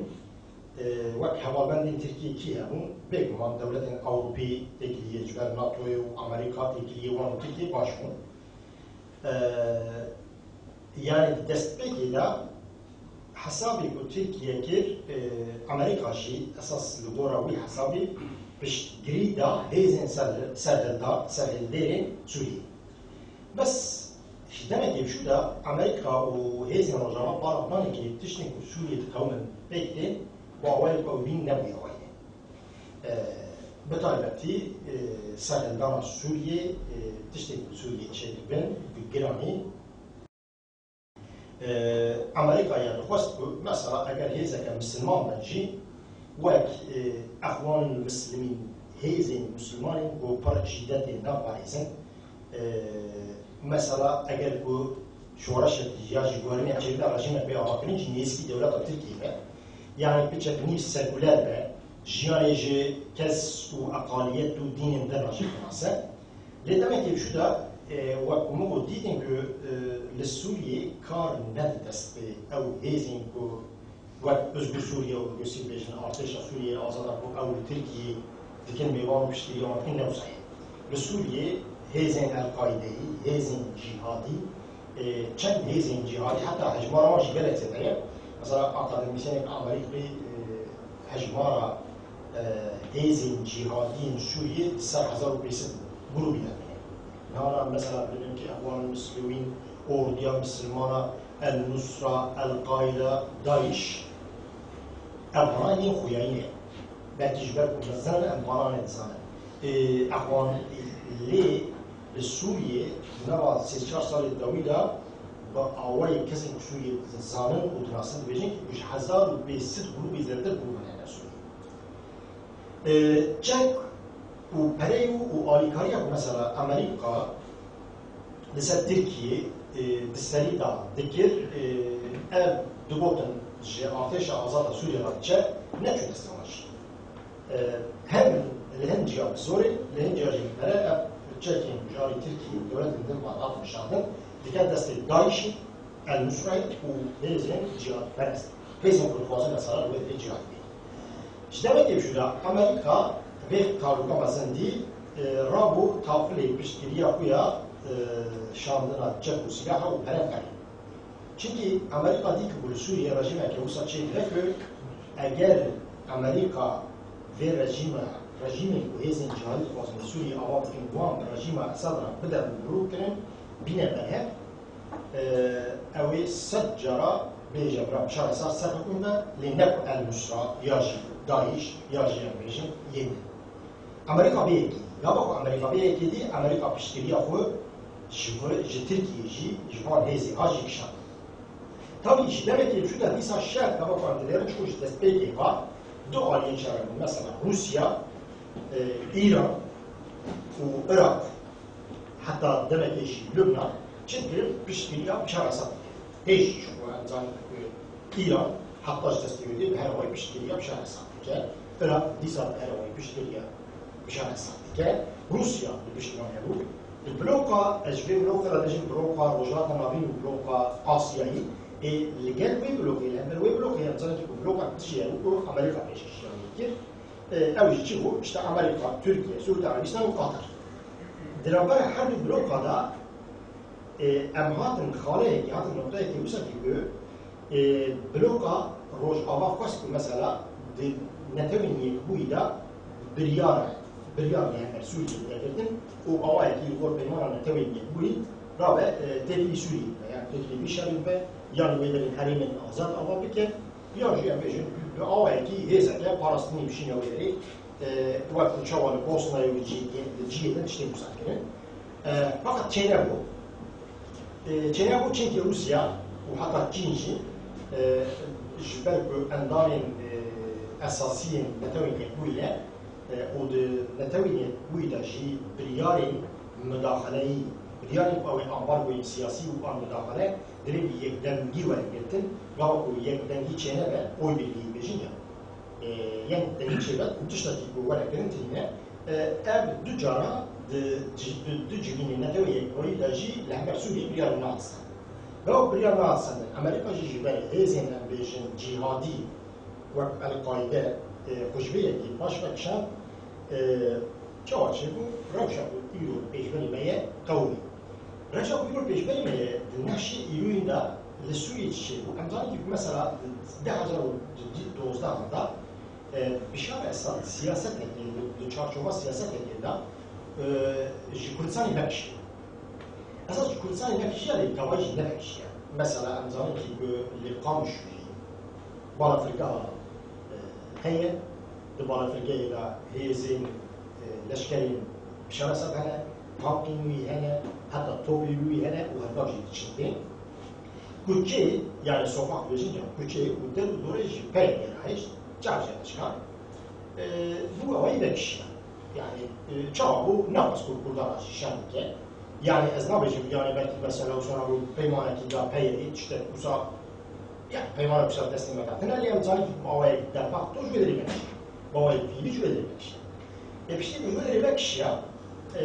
E, wek hevalbendên Tirkiyê kî hebûn? Bêguman dewletên Ewropî têkiliyê ji ber NATOyê û Amerîka têkiliyê wan û Tirkiyê baş bûn. E, yanî di destpêkê de hesabê ku Tirkiye kir, e, Amerîka jî esas li gora wî hesabê piştgirî da hêzên ser-, serhilda-, serhildêrên Sûriyê. Bes ji demekê çû de Amerîka û hêzên Rojava bala danekê tiştên ku Sûriyê diqewimin pêk tên, bi awayek ew bîn nebûye wayne. E, bi taybetî, e, serhildana Sûriyê, e, tiştên ku Sûriyê çêdibin bi giranî. E, Amerîkaya dixwest ku mesela eger hêzeke misilman be jî wek, e, Exwanul Muslimîn, hêzên misilmanên ku pir şîdetê naparêzin, e, mesela eger ku şoreşek ya jî guherînek çêbibe, rejîmek bê avakirin jî nêzîkî dewleta Tirkiyê be, yanî piçek nîv sekuler be, jiyanê ji kes û eqaliyet û dînên din re jî finase. Lê demekê çû de, e, wek ku min got dîtin ku, e, li Sûriyê kar ne di destê ew hêzên ku wek Hizbû Sûriye û Rûsî dibêjin, Artêşa Sûriyeyê Azad a ku ew li Tirkiyê dikin mêvan û piştgiriya wan dikin, ne wisa ye. Li Sûriyê hêzên El-Qaîdeyî, hêzên cîhadî, e, çend hêzên cîhadî, heta hejmara wan jî gelek zêde ye. Mesela akademîsyenek Amerîkî, e, hejmara, e, hêzên cîhadiyên Sûriyê di ser hezar û pênc sed grûbî de hene. Niha mesela bibin ki Exwanul Muslimîn, Orduya Misilmana, El Nusra, El Qaîda, DAIŞ, ev vana yên xuyayî ne. Belkî ji ber ku mezin in, em vana nedizanin. Ê, Exwan lê li Sûriyê di nava sê çar salê dawî de bi awayê kesên ku Sûriyê dizanin û dinasin dibêjin ku ji hezar û pênc sed grûbê zêdetir grûbin hene Sûriyê. E, çek û pereyê û alîkariya ku mesela Amerîka li ser Tirkiyê, e, di serî de dikir, e, ev digotin ji Artêşa Azad a Sûriyê re diçe, neçû destê wan jî. E, hem li hin ciya bi zorê, li hin ciya jî bi pere ev çekên mijarê Tirkiyê û dewletên din ve hatin şandin, dike destê DAIŞ'ê, El Nusrayê û hêzên cihadperest. Hêzên ku dixwazin mesela li wê derê cihadî bêjin. Ji demekê çû de Amerîka vê taluka mezin dî, e, rabû tafilê piştgiriya xwe ya, e, şandina çek û sîlaha û pere ferî. Çimkî Amerîka dî ku li Sûriyê rejîmeke wisa çêdibe ku eger Amerîka vê rejîme, rejîmên ku hêzên cihadî dixwazin li Sûriyê ava bikin, wan bi rejîma Esad re bide rûbirûkirin, bîne berhev, e, ew ê sed cara bêje bira Bişar Esad ser hikûm be, lê ne ku El Nusra ya jî DAIŞ ya jî em bêjin yên din. Amerîka bê yekê dî. Gava ku Amerîka bê yekê dî, Amerîka piştgiriya xwe ji xwe, ji Tirkiyê jî, ji van hêzê ha jî kişand. Tabî ji demekê çû de dîsa şer gava ku em dinêrin, çû ji destpêkê ve du aliyên şer hebûn. Mesela Rûsya, e, Îran û Iraq, heta demekê jî Lubnan, çi dikirin? Piştgiriya Bişar Esad dikirin. Hêj jî ji xwe em zanin ku Îran heta ji destê wê dê bi her awayî piştgiriya Bişar Esad dike. Iraq dîsa bi her awayî piştgiriya Bişar Esad dike. Rûsya li pişt wan hebû. Di bloka, ez ji vê bloka re dibêjim bloka Rojhilata Navîn û bloka Asyayî, ê li gel wê blokê, li hember wê blokê em zanin ku bloka dijî hebû ku Amerîka pêşkêşiya wê kir. E, ew jî çi bû? İşte Amerîka, Tirkiye, Siûdî Erebistan û Qatar. Di navbera her du bloka de, e, em hatin xaleyekê, hatin noqteyekê wisa kî ku, e, bloka Rojava xwest ku mesela di Netewên Yekbûyî de biryar, biryar li hember Sûriyê bide girtin û awayekî li gor peymana Netewên Yekbûyî rabe, e, têkilî Sûriyê bibe, yan têkilî vî şerî bibe, yan wê derê herêmên azad ava bike, yan jî em bêjin bi awayekî hêzeke parastinî bişîne wê derê, e, wek ku çawa li Bosnayê û li cihê, li cihê din tiştên wisa kirin. E, feqet çênebû. E, çênebû çimkî Rûsya û heta Çîn jî, e, ji ber ku endamên, e, esasî yên Netewên Yekbûyî ne, e, û di Netewên Yekbûyî de jî biryarên mudaxeleyî, biryarên ku ew ê ambargoyên siyasî û an mudaxele divê bi yekdengî were girtin, gava ku yekdengî çênebe, oy birliği bêjin ya, e, yek dengî çêbe û tiştekî ku were kirin tîne, e, ev du cara di ci-, di du civînên Netewên Yekbûyî de jî li hember Sûriyê biryar nahasandin. Gava biryar nahasandin, Amerîka jî ji ber hêzên em bêjin cîhadî, wek El-Qaîde, e, xwe ji vê yekê paş vekişand, e, çawa çêbû? Rewşa ku îro li pêşberî me ye, qewimî. Rewşa ku îro li pêşberî me ye, di nexşê îroyîn de li Sûriyê çi çêbû? Em zanin ku mesela di du hezar û dozdeh de, e, Bişar Esad siyasetekê li, li çarçova siyasetekê de, e, ji Kurdistanê vekişî. Esas ji Kurdistanê vekişiya lê tawayî jî nevekişiya. Mesela em zanin kî ku li Qamişlo jî balafirgeha, e, heye. Di balafirgehê de hêzên, e, leşkerên Bişar Esad hene, tankên wî hene, heta topên wî hene û hevgav jî diçin tên. Kuçê, yani sokak bêjin ya kuçê û der û dorê ji P Y D re hişt, çar jî diçikan. E, bû awayî vekişiya. Yani, e, çawa bû, nexwest ku Kurdan re jî şer bike. Yani ez nabêjim, yani belkî mesela wisa bû peymanekî da P Y D tiştek wisa, yani peymanek wisa destê me de tine, lê em zanin ku bi awayek de facto ji wê derê vekişiya. Bi awayek fiîlî ji wê derê vekişiya. E, piştî ku ji wê derê vekişiya, e,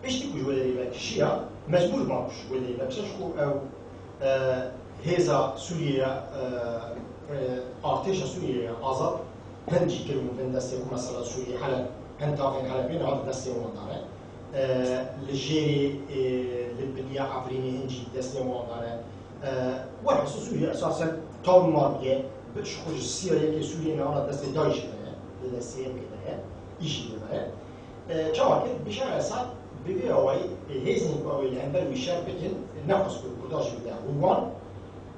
piştî ku ji wê derê vekişiya, mecbûr ma ji wê derê vekişiya, ji ku ew e, hêza Sûriyê ya, e, e, artêşa Sûriyê ya azad hin cî kiribûn bin destê xwe, mesela Sûriyê Heleb, hin taxên Helebê niha di destê wan de ne. E, li jêrê, e, li biniya Efrînê hin cî destê wan de ne. E, welhasil Sûriye esasen tawmar bûye, bi ji xwe ji sî yekê Sûriyê niha destê DAIŞê de ye, li destê YPG'ê de ye, î jî li me ye. E, çawa kir? Bişar Esad bi vê awayî, e, hêzên ku ew ê li hember wî şer bikin, nexwest ku Kurda jî bide rû wan.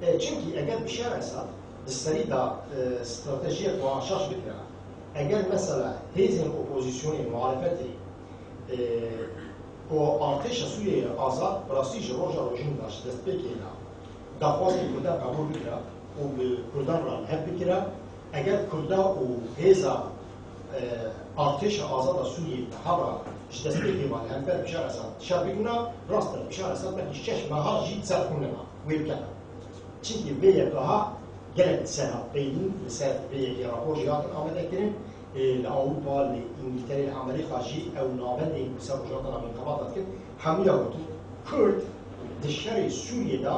E, çimkî eger Bişar Esad di serî de, e, stratejiyek wiha şaş bikira, eger mesela hêzên opozîsyonê, muhalefetê, e, ku artêşa Sûriyeyê azad, bi rastî ji roja rojîn de ji destpêkê de daxwazê Kurdan qebûl bikira û bi Kurdan re li hev bikira, eger Kurda û hêza, e, artêşa azad a Sûriyê bi hev re ji destpêkê ve li hember Bişar Esad şer bikirina, rast e, Bişar Esad belkî şeş meha jî di ser xwe nema, wê bikete. Çimkî vê yeka ha gelek sena peynî li ser vê yekê rapor jî hatin amadekirin. Ê, li Ewropa, li Îngiltere, li Amerîka jî ew navendên ku ser Rojhilata Navîn xebata dikin, hemûya gotin, Kurd di şerê Sûriyê de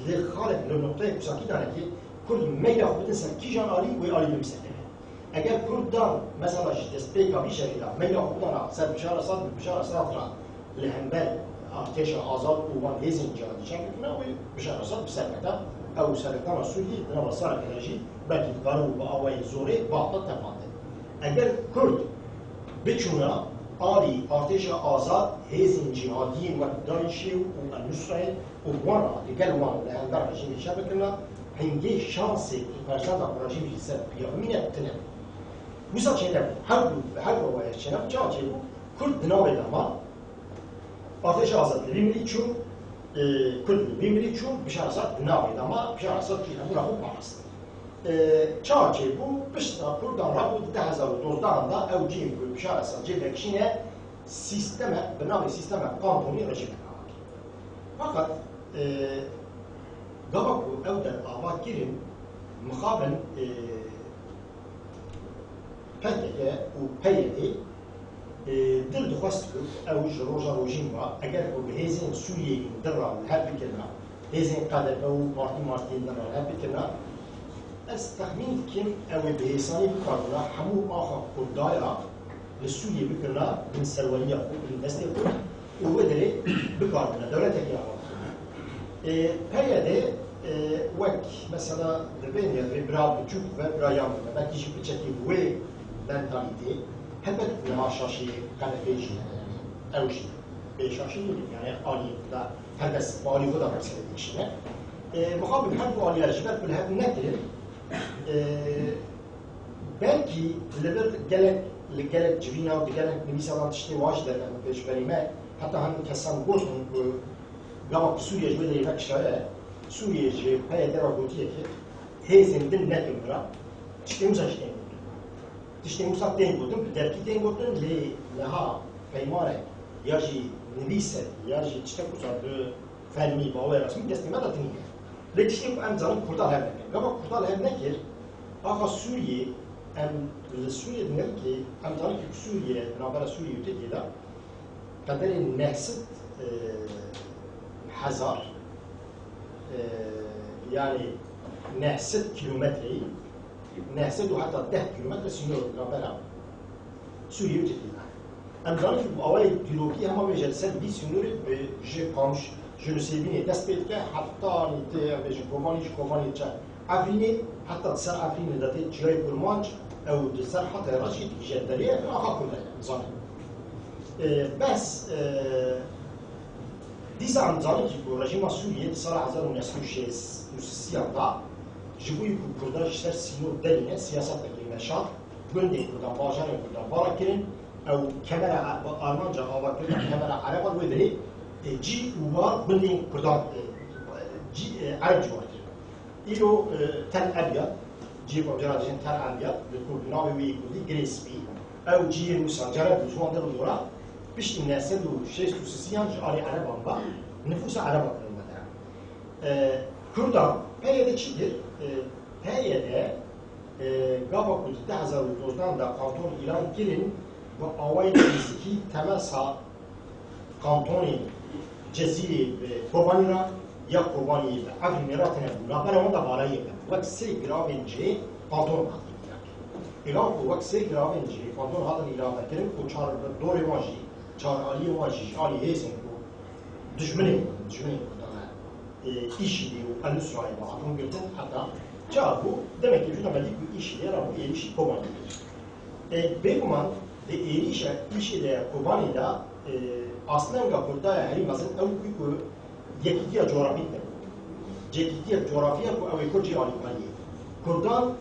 li xalek, li noqteyek wisa kî danekê, Kurd meyla xwe bidin ser kîjan alî, wê alî bimsekine. Eger Kurdan, mesela ji destpêka vî şerê de meyla xwe bidana ser Bişar Esad, bi Bişar Esad re li hember artêşa azad û van hêzên cihadî şer bikirina, wê Bişar Esad bi ser keta. Ew serhildana Sûriyê di nava sereke de jî belkî dikaribû bi awayê zorê bi hata tepandin. Eger Kurd biçûna alî artêşa azad, hêzên cihadiyên wek DAIŞê û El-Nusrayê û bi wan re, li gel wan li hember rejîmê şer bikirina, hingê şansê ku persenda ku rejîm jî ser piya bimîne tune. Wisa çênebû. Her du, her du awayek çênebû. Çawa çêbû? Kurd di navê de ma. Artêşa azad li vî milî çû, e, Kurd li vî milî çû, Bişar Esad di navê de ma, Bişar Esad jî hebûna xwe parast. E, çawa çêbû? Pişta Kurdan rabû di du hezar û dozdeh de ew cihên ku Bişar Esad jê vekişîne, sîstemek, bi navê sîstemek kantonî rejîmek ava kir. Fakat, e, gava ku ew der ava kirin, mixabin, e, P K K û P Y D, e, dil dixwest ku ew ji roja rojîn ve, eger ku bi hêzên Sûriyeyên din re li hev bikirina, hêzên K D P û partî martiyên din re li hev bikirina, ez texmîn dikim ew ê bi hêsanî bikaribûna hemû axa Kurdaya li Sûriyê bikirina bin serweriya xwe, bin destê xwe û wê derê bikaribûna dewletekî ava bikirina. E, P Y D, e, wek mesela dibêne vê bira biçûk ve bira yan bibe, belkî jî piçekî wê mentalîtê, helbet niha şaşê K D P jî hene, yanî ew jî. pêşaşî nînin, yani aliyê xwe de helbest bi aliyê xwe de mesele dikişîne. E, mixabin her du aliya ji ber ku li hev nekirin, e, belkî li vir gelek, li gelek civîna û di gelek nivîsa de tiştê wan jî derkevin pêşberî me, heta hin kesan gotin ku gava ku Sûriye ji wê derê vekişaye, Sûriye ji P Y D re gotiye ki hêzên din nekin vira, tiştê wisa jî tên gotin. Tiştên wisa tên gotin, bi devkî tên gotin, lê niha peymanek ya jî nivîsek ya jî tiştek wisa bi fermî, bi awayê resmî destê me de tune ye. Lê tiştê ku em dizanin Kurda li hev nekir. Gava Kurda li hev nekir, axa Sûriyê, em li Sûriyê dinêrin ki em dizanin ki Sûriye, di navbera Sûriyê û Tirkiyê de qederê neh sed, e, hezar, e, yani neh sed kîlometreyî, neh sed û heta deh kîlometre sînor di navbera Sûriyê û Tirkiyê de. Em zanin ku bi awayê dîrokî hema wê jî li ser vî sînorê bi ji Qamiş, ji Nûsêbînê dest pê dike, heta tê em bêjin Kobanî, ji Kobanî diçe Efrînê, heta di ser Efrînê de tê Çiyayê Kurmanc, ew di ser Hatayê re jî digihîje derê, ev axa Kurda ye, em zanin. E, bes, e, dîsa em dizanin jî ku rejîma Sûriyê di sala hezar û neh sed û şêst û sisiyan de ji bo ku Kurda ji ser sînor derîne, siyasetekî meşa gundên Kurdan, bajarên Kurdan vala kirin, ew kemera e-, armanca avakirina kemera Ereban wê derê, e, cî û war gundên Kurdan, e, cî, e, Ereb cî war kirin. Îro, e, Tel Ebyad, cihê ku em cara dibêjin Tel Ebyad, li ku bi navê wê yê kurdî Girê Spî, ew cihê wisa cara bi ziwan de bi dora, piştî neh sed û şêst û sisiyan ji alî Ereban ve, nifûsa Ereban kirin me de. E, Kurdan, P Y D çi kir? E, P Y D, e, gava ku di du hezar û dozdan de kanton îlan kirin, bi awayê fîzîkî temel sa kantonên Cezîrê bi Kobanî re ya Kobanî bi Efrînê re tune bû. Navbera wan de balayiyek hebû. Wek sê giravên cihê kanton hatî dîtin. Îlan ku wek sê giravên cihê kanton hatin îlavekirin û çar dorê wan jî, çar aliyê wan jî ji alî hêzên ku dijminên, dijminên Kurdan e, e, îşîdê û El Nusrayê ve hatin girtin, heta çar bû, demekî jûna me dî ku îşîdê re bû êrîşî Kobanî kir. E, bêguman di êrîşa îşîdê ya Kobanî de, e, asmenga Kurda ya herî mezin ew bû ku yekîtiya cografî tune bû. Yekîtiya cografî ya ku ew ê Kurd jî alîkariyê. Kurdan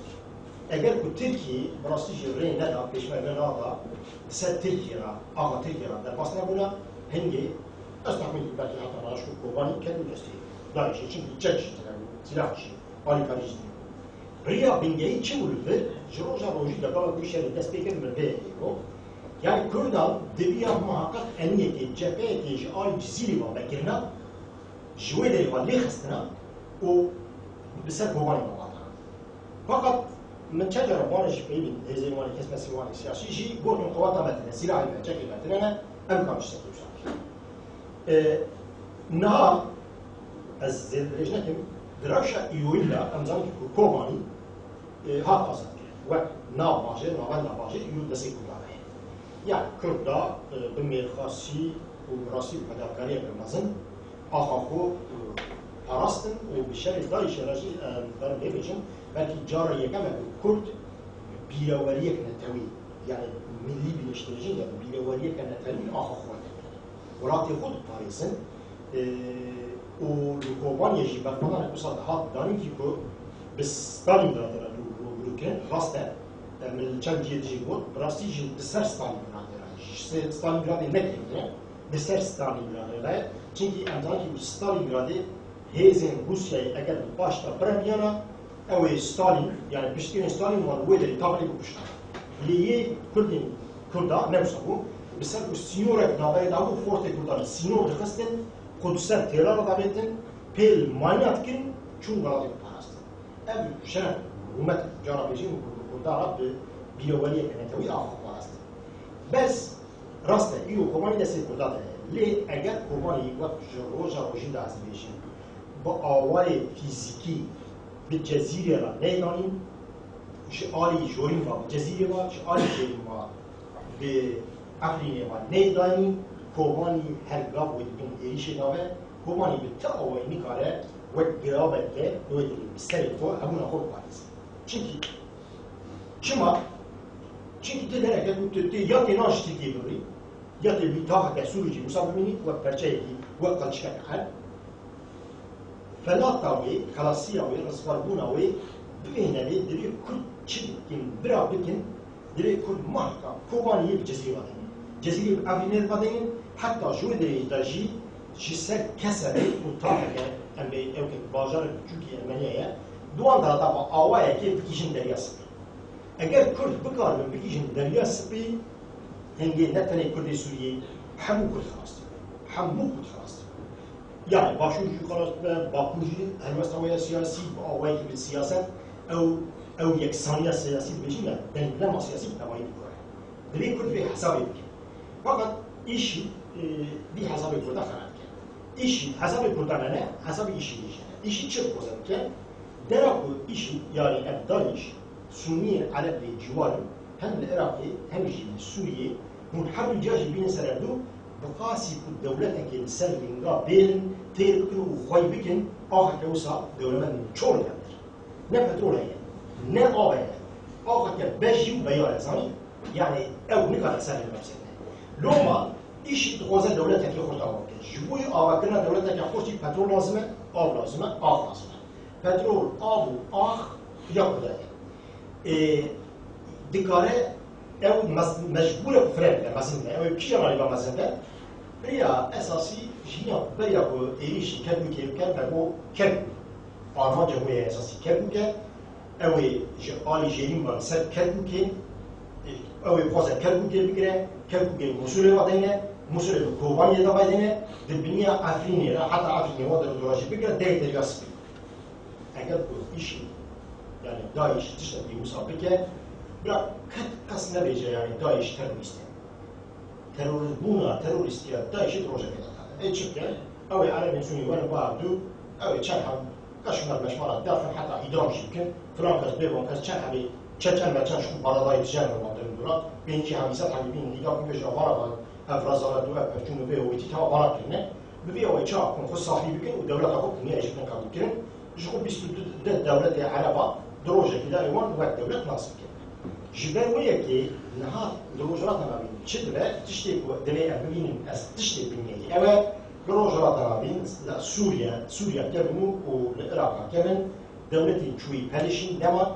eger ku Tirkiyê bi rastî jî rê neda, pêşmerge nada, li ser Tirkiyê re, ava Tirkiyê re derbas nebûna, hingê ez texmîn dikim belkî heta niha ji ku Kobanî ketibû destê DAIŞê, çimkî çek jî tune bû, sîlah jî, alîkarî jî tune bû. Riya bingehî çi bû li vir? Ji roja rojî de gava ku şerê dest pê kir, min vê yekê got. Yani Kurdan diviya muheqeq eniyekê, cepheyekê ji alî Cizîrê ve vekirina, ji wê derê ve lê xistina û bi ser Kobanê ve hatana. Fakat min çend cara wana jî peyvîn, hêzên wan ê kesmesî, wan ê siyasî jî gotin qeweta me tune, sîlahê me, çekê me tune ne, em karin ji ser wisa. E, niha ez zêde dirêj nekim, di rewşa îroyîn de em zanin ku Kobanî, e, hat azadkirin. Wek nav bajêr, navenda bajêr, îro destê Kurdan de ye. Yani Kurda, e, bi mêrxasî û bi rastî bi fedakariyeke mezin axa xwe, e, parastin û bi şerê DAIŞê re jî, e, em karin vê bêjin, belkî cara yekem e ku Kurd bîreweriyek netewî, yani millî bîniştiricî de bîreweriyeke netewî axa xwe dike. Welatê xwe diparêzin, e, û li Kobaniyê jî berxwedanek wisa dihat danîn kî ku bi Stalingradê re rû-, rûbirû kirin. Rast e, e, min li çend cihê dijî got, bi rastî jî di ser Stalingradê re, ji Stalingradê ne kêmtir e, di ser Stalingradê re ye. Çimkî em zanin kî ku Stalingradê hêzên Rûsyayê eger bi paş de bireviyana, ew ê Stalin, yani piştgirên Stalin wan wê derê tavlî bikuştin. Lê yê Kurdên Kurda ne wisa bû. Bi ser ku sînorek navberê de bû, fortê Kurdan sînor dixistin, ku di ser têra re davêtin, pêl mayîna dikin, çûn welatê xwe parastin. Ev şeref, rûmet, cara bêjin û Kurda re bi bîreweriyeke netewî axa xwe parastin. Bes, rast e, îro Kobanî destê Kurda de ye. Lê eger Kobanî wek ji roja rojîn de ez dibêjim, bi awayê fîzîkî bi Cezîrê re neyê danîn, ji alî jorîn ve bi Cezîrê ve, ji alî jorîn ve bi Efrînê ve neyê danîn, Kobanî her gav wê di bin êrîşê de be, Kobanî bi ti awayî nikare wek giraveke wê dirê bi serê xwe hebûna xwe biparêze. Çimkî, çima? Çimkî tu dereke ku tu, tu ya tê nan ji Tirkiyê bibirî, Ya tê wî taxeke Sûrî jî wisa bimînî, wek perçeyekî, wek qilçikeke xel. Felata wê, xelasiya wê, rizgarbûna wê, bibêhne wê, divê Kurd çi bikin, bira bikin, divê Kurd mahka Kobaniyê bi Cezîrê vadeynin. Cezîrê bi Efrînê vadeynin, heta ji wê derê de jî ji ser Keserê û taxeke em ê ew ke bajarek biçûkî Ermeniya ye, di wan derata ve awayekê bikîjin Derya Spî. Eger Kurd bikaribin bigihîjin Derya Spî, hingê ne tenê Kurdê Sûriyê, hemû Kurd xelas dibe. Hemû Kurd xelas dibe. Yani Başûr jî xelas dibe, Bakur jî helwesta wê ya siyasî, bi awayekî bi siyaset, ew, ew yeksaniya siyasî dibêjin ya, denklema siyasî bi tevayî dikore. Divê Kurd vê hesabê bike. Fakat îşî, e, vî hesabê Kurda xera dike. Îşî hesabê Kurdan e, ne hesabê îşî dibêje. Îşî çi dixwaze bike? Dera ku îşî, yani ev DAIŞ, Sûniyên Ereb lê ciwar in, hem li Iraqê hem jî li Sûriyê, hûn her du ciya jî bînin ser hevdu, bi qasî ku dewletekê li ser linga bêlin, têr bikin û xwey bikin, axeke wisa dewlemend in. Çor in ev têr. Ne petrol heye, ne av heye. Axeke bej jî û beyar e, zanî? Yani ew nikare ser linga bisekine. Loma îşî dixwaze dewletekê xurt ava bike. Ji bo jî avakirina dewleteke xurt jî petrol lazim e, av lazim e, ax lazim e. Petrol, av û ax ya Kurda ye. Ê, dikare ew mez-, mecbûr e ku fire bike, mezin bike. Ew ê bi kîjan alî ve mezin be? Rêya esasî ji hîna beriya ku êrîşî Kerkûkê bike, me got Kerkûk. Armanca wê ya esasî Kerkûk e. Ew ê ji alî Jêrîn ve li ser Kerkûkê, ew ê bixwaze Kerkûkê bigire, Kerkûkê Mûsilê ve deyne, Mûsilê bi Kobaniyê de ve deyne, di biniya Efrînê re, heta Efrînê ve deredora jî bigire, deyê Derya Spî. Eger ku îşî, yani DAIŞ tiştekî wisa bike, bira kes, kes nebêje, yani DAIŞ terorîst e. Terorîstbûna, terorîstiya DAIŞê di rojekê de hate. Ê çi bike? Ew ê Erebên Sûnî werin ba hevdû, ew ê çend heb qeşmer meşmara derxin, heta îdam jî bikin. Filan kes bê van kes çend hebê çeçen meçen ji xwe paradayî tijene wan derin dûra. Pêncî hebî sed hebî bînin îdam bibêjin vana van ev rezalet û ev pevçûn û vê û wîtî teva vana kirine. Bi vê awayî çawa hûn xwe safî bikin û dewleta xwe bi dinyayê jî bikin qebûlkirin. Ji xwe bîst û du dewletê Ereba di rojekî de ê wan wek dewlet nas bikin. Ji ber wê yekê niha li Rojhilata Navîn çi dibe, tiştê ku divê em bibînin, ez tiştê bingehî ew e, li Rojhilata Navîn, li Sûriye, Sûriye kevin û, û li Iraqa kevin, dewletên çûyî pelişîn dema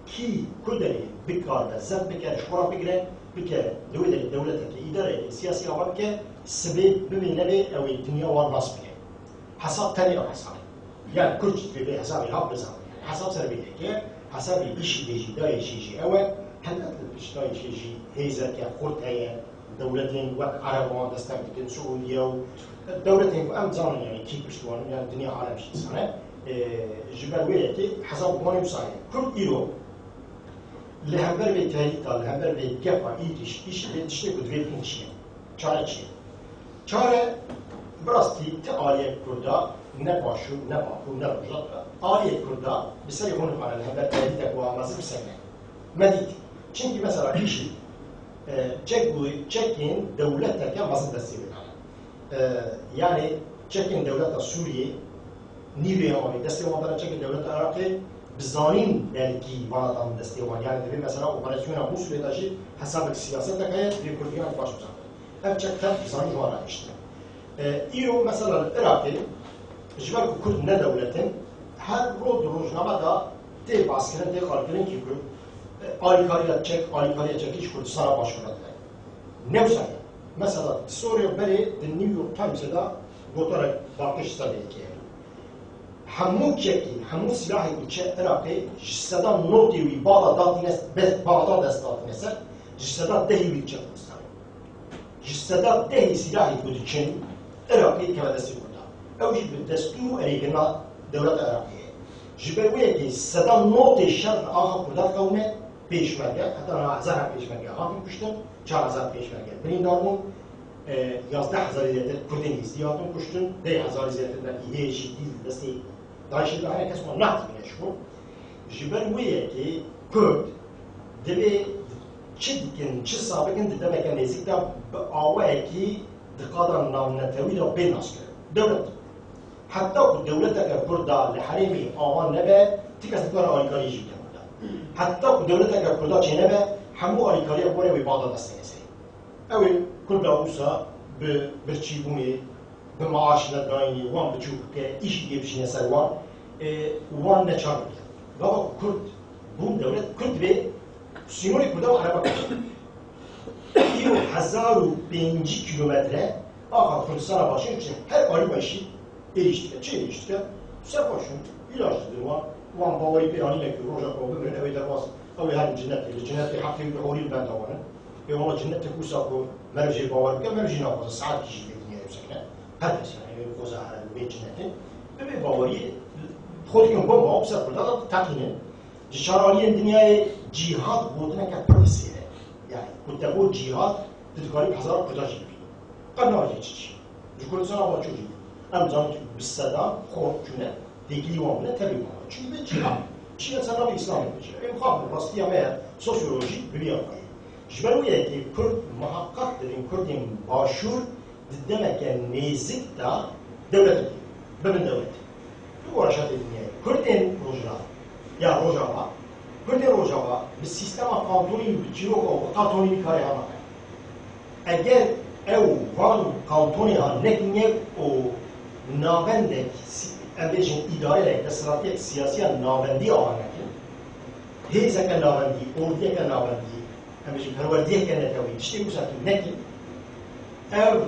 kî ku derê bikaribe zeft bike, ji xwe re bigire, bike, li wê derê dewleteke, îdareyeke siyasî ava bike, sibê bibê nebê, ew ê dinya wan nas bike. Hesab tenê ew hesab e. Yani Kurd jî divê vê hesabê hap bizane. Yani hesab ser vê yekê, hesabê îşî dê jî, DAIŞê jî ew e. Helbet li pişt DAIŞê jî hêzeke xurt heye, dewletên wek Ereban destek dikin, Siûdiye û dewletên ku em dizanin yani kî pişt wan in, yani dinya alem jî dizane. Ee, ji ber wê yekê hesab wan ê wisa heye. Kurd îro li hember vê tehdîta, li hember vê gefa îdîş, îşî dê tiştê ku divê bikin çi ye? Çare çi ye? Çare, bi rastî ti aliyek Kurda, ne Başûr, ne Bakur, ne Rojhilat, aliyek Kurda bi serê xwe nikarin li hember tehdîtek wiha mezin bisekine. Me dît. Çimkî mesela îşî, e, çek û çekên dewleteke mezin destê wê de ne. E, yani çekên dewleta Sûriyê, nîvê wan ê destê wan de ne, çekên dewleta Iraqê bi zanîn belkî vana dan destê wan. Yani divê mesela operasyona Mûsilê de jî hesabek siyasetek heye, divê Kurdiyan baş bizane. Ev çek tev bi zanîn ji wan re gihiştine. E, îro mesela li Iraqê, ji ber ku Kurd ne dewlet in, her roj di rojname de tê baskirin, tê qalkirin kî ku, e, alîkariya çek, alîkariya çekî ji Kurdistana Başûr re dibe. Ne wisa ye. Mesela di sorê berê di New York Timesê de gotarek paqij ser vê yekê hebû. Hemû çekî, hemû silahê ku çe Iraqê ji seda notê wî bala datîne, be-, bala dest datîne ser, ji seda dehê wî diçe Kurdistanê. Ji seda dehê silahê ku diçin Iraqê dikeve destê Kurdan. Ew jî bi destûr û erêkirina dewleta Iraqê ye. Ji ber wê yekê seda notê şer li axa Kurdan diqewime, pêşmerge, heta niha hezar heb pêşmerge hatin kuştin, çar hezar pêşmerge birîndar bûn, e, yazdeh hezarî zêdetir Kurdên Êzidî hatin kuştin, deh hezarî zêdetir belkî hê jî dî li destê DAIŞê de hene, kes wan nehatibîne ji xwe. Ji ber wê yekê Kurd divê çi dikin, çi sa bikin di demeke nêzîk de bi awayekî di qada navnetewî de bê naskirin. Dewlet Heta ku dewleteke Kurda li herêmê ava nebe, ti kes nikare alîkariyê jî bike Kurda. Heta ku dewleteke Kurda çênebe, hemû alîkariya ku were wê bada destê serê. Ew ê Kurda wisa bi birçîbûnê, bi maaş nedayînê wan biçûk bike, îşî dê bişîne ser wan, e, wan neçar bike. Gava ku Kurd bûn dewlet, Kurd dibê sînorê Kurda û Ereba kişî. Îro hezar û pêncî kîlometre axa Kurdistana Başûr ji her alî meşî êrîş dike. Çi êrîş dike? Ser xwe şûn, îlaç didin wan. Wan bawerî pê anîne ku roja ku bimirin, ew ê derbas, ew ê herin cinetê. Li cinetê heftê û du horî li benda wan in. Ê wala cinetek wisa ku meriv jê bawer bike, meriv jê naxwaze, saetkî jî vê dinyayê bisekine. Her kes, yani, wê xweza here bê cinetê. Bi vê baweriyê xwe dikin bomba, bi ser Kurda de teqînin. Ji çar aliyên dinyayê cîhad gotineke pir bi sêr e. Yani, ku te got cîhad, tu dikarî bi hezaran Kurda jî bibînî. Qet nayê çi çi. Ji Kurdistana Başûr jî. Em zanin ku bi sedan xwe çûne, têkilî wan bûne, tevî wan. Çi be cîhad. Çi ye ser navê Îslamê bêje. Em xwe rastiya me ye, sosyolojîk bi vî axayî. Ji ber wê yekê Kurd muheqeq dibin Kurdên Başûr di demeke nêzik de dewletê bibin dewlet. Tu gora şertê dinyayê. Kurdên Rojava, ya Rojava, Kurdên Rojava bi sîstema kantonî û bi çîroka û bi kantonî karê ha nake. Eger ew van kantonê ha nekin yek û navendek, si-, em bêjin îdareyek, desthilatiyek siyasî ya navendî ava nekin, hêzeke navendî, ordiyeke navendî, em bêjin perwerdiyeke netewî, tiştê wisa tu nekin, ev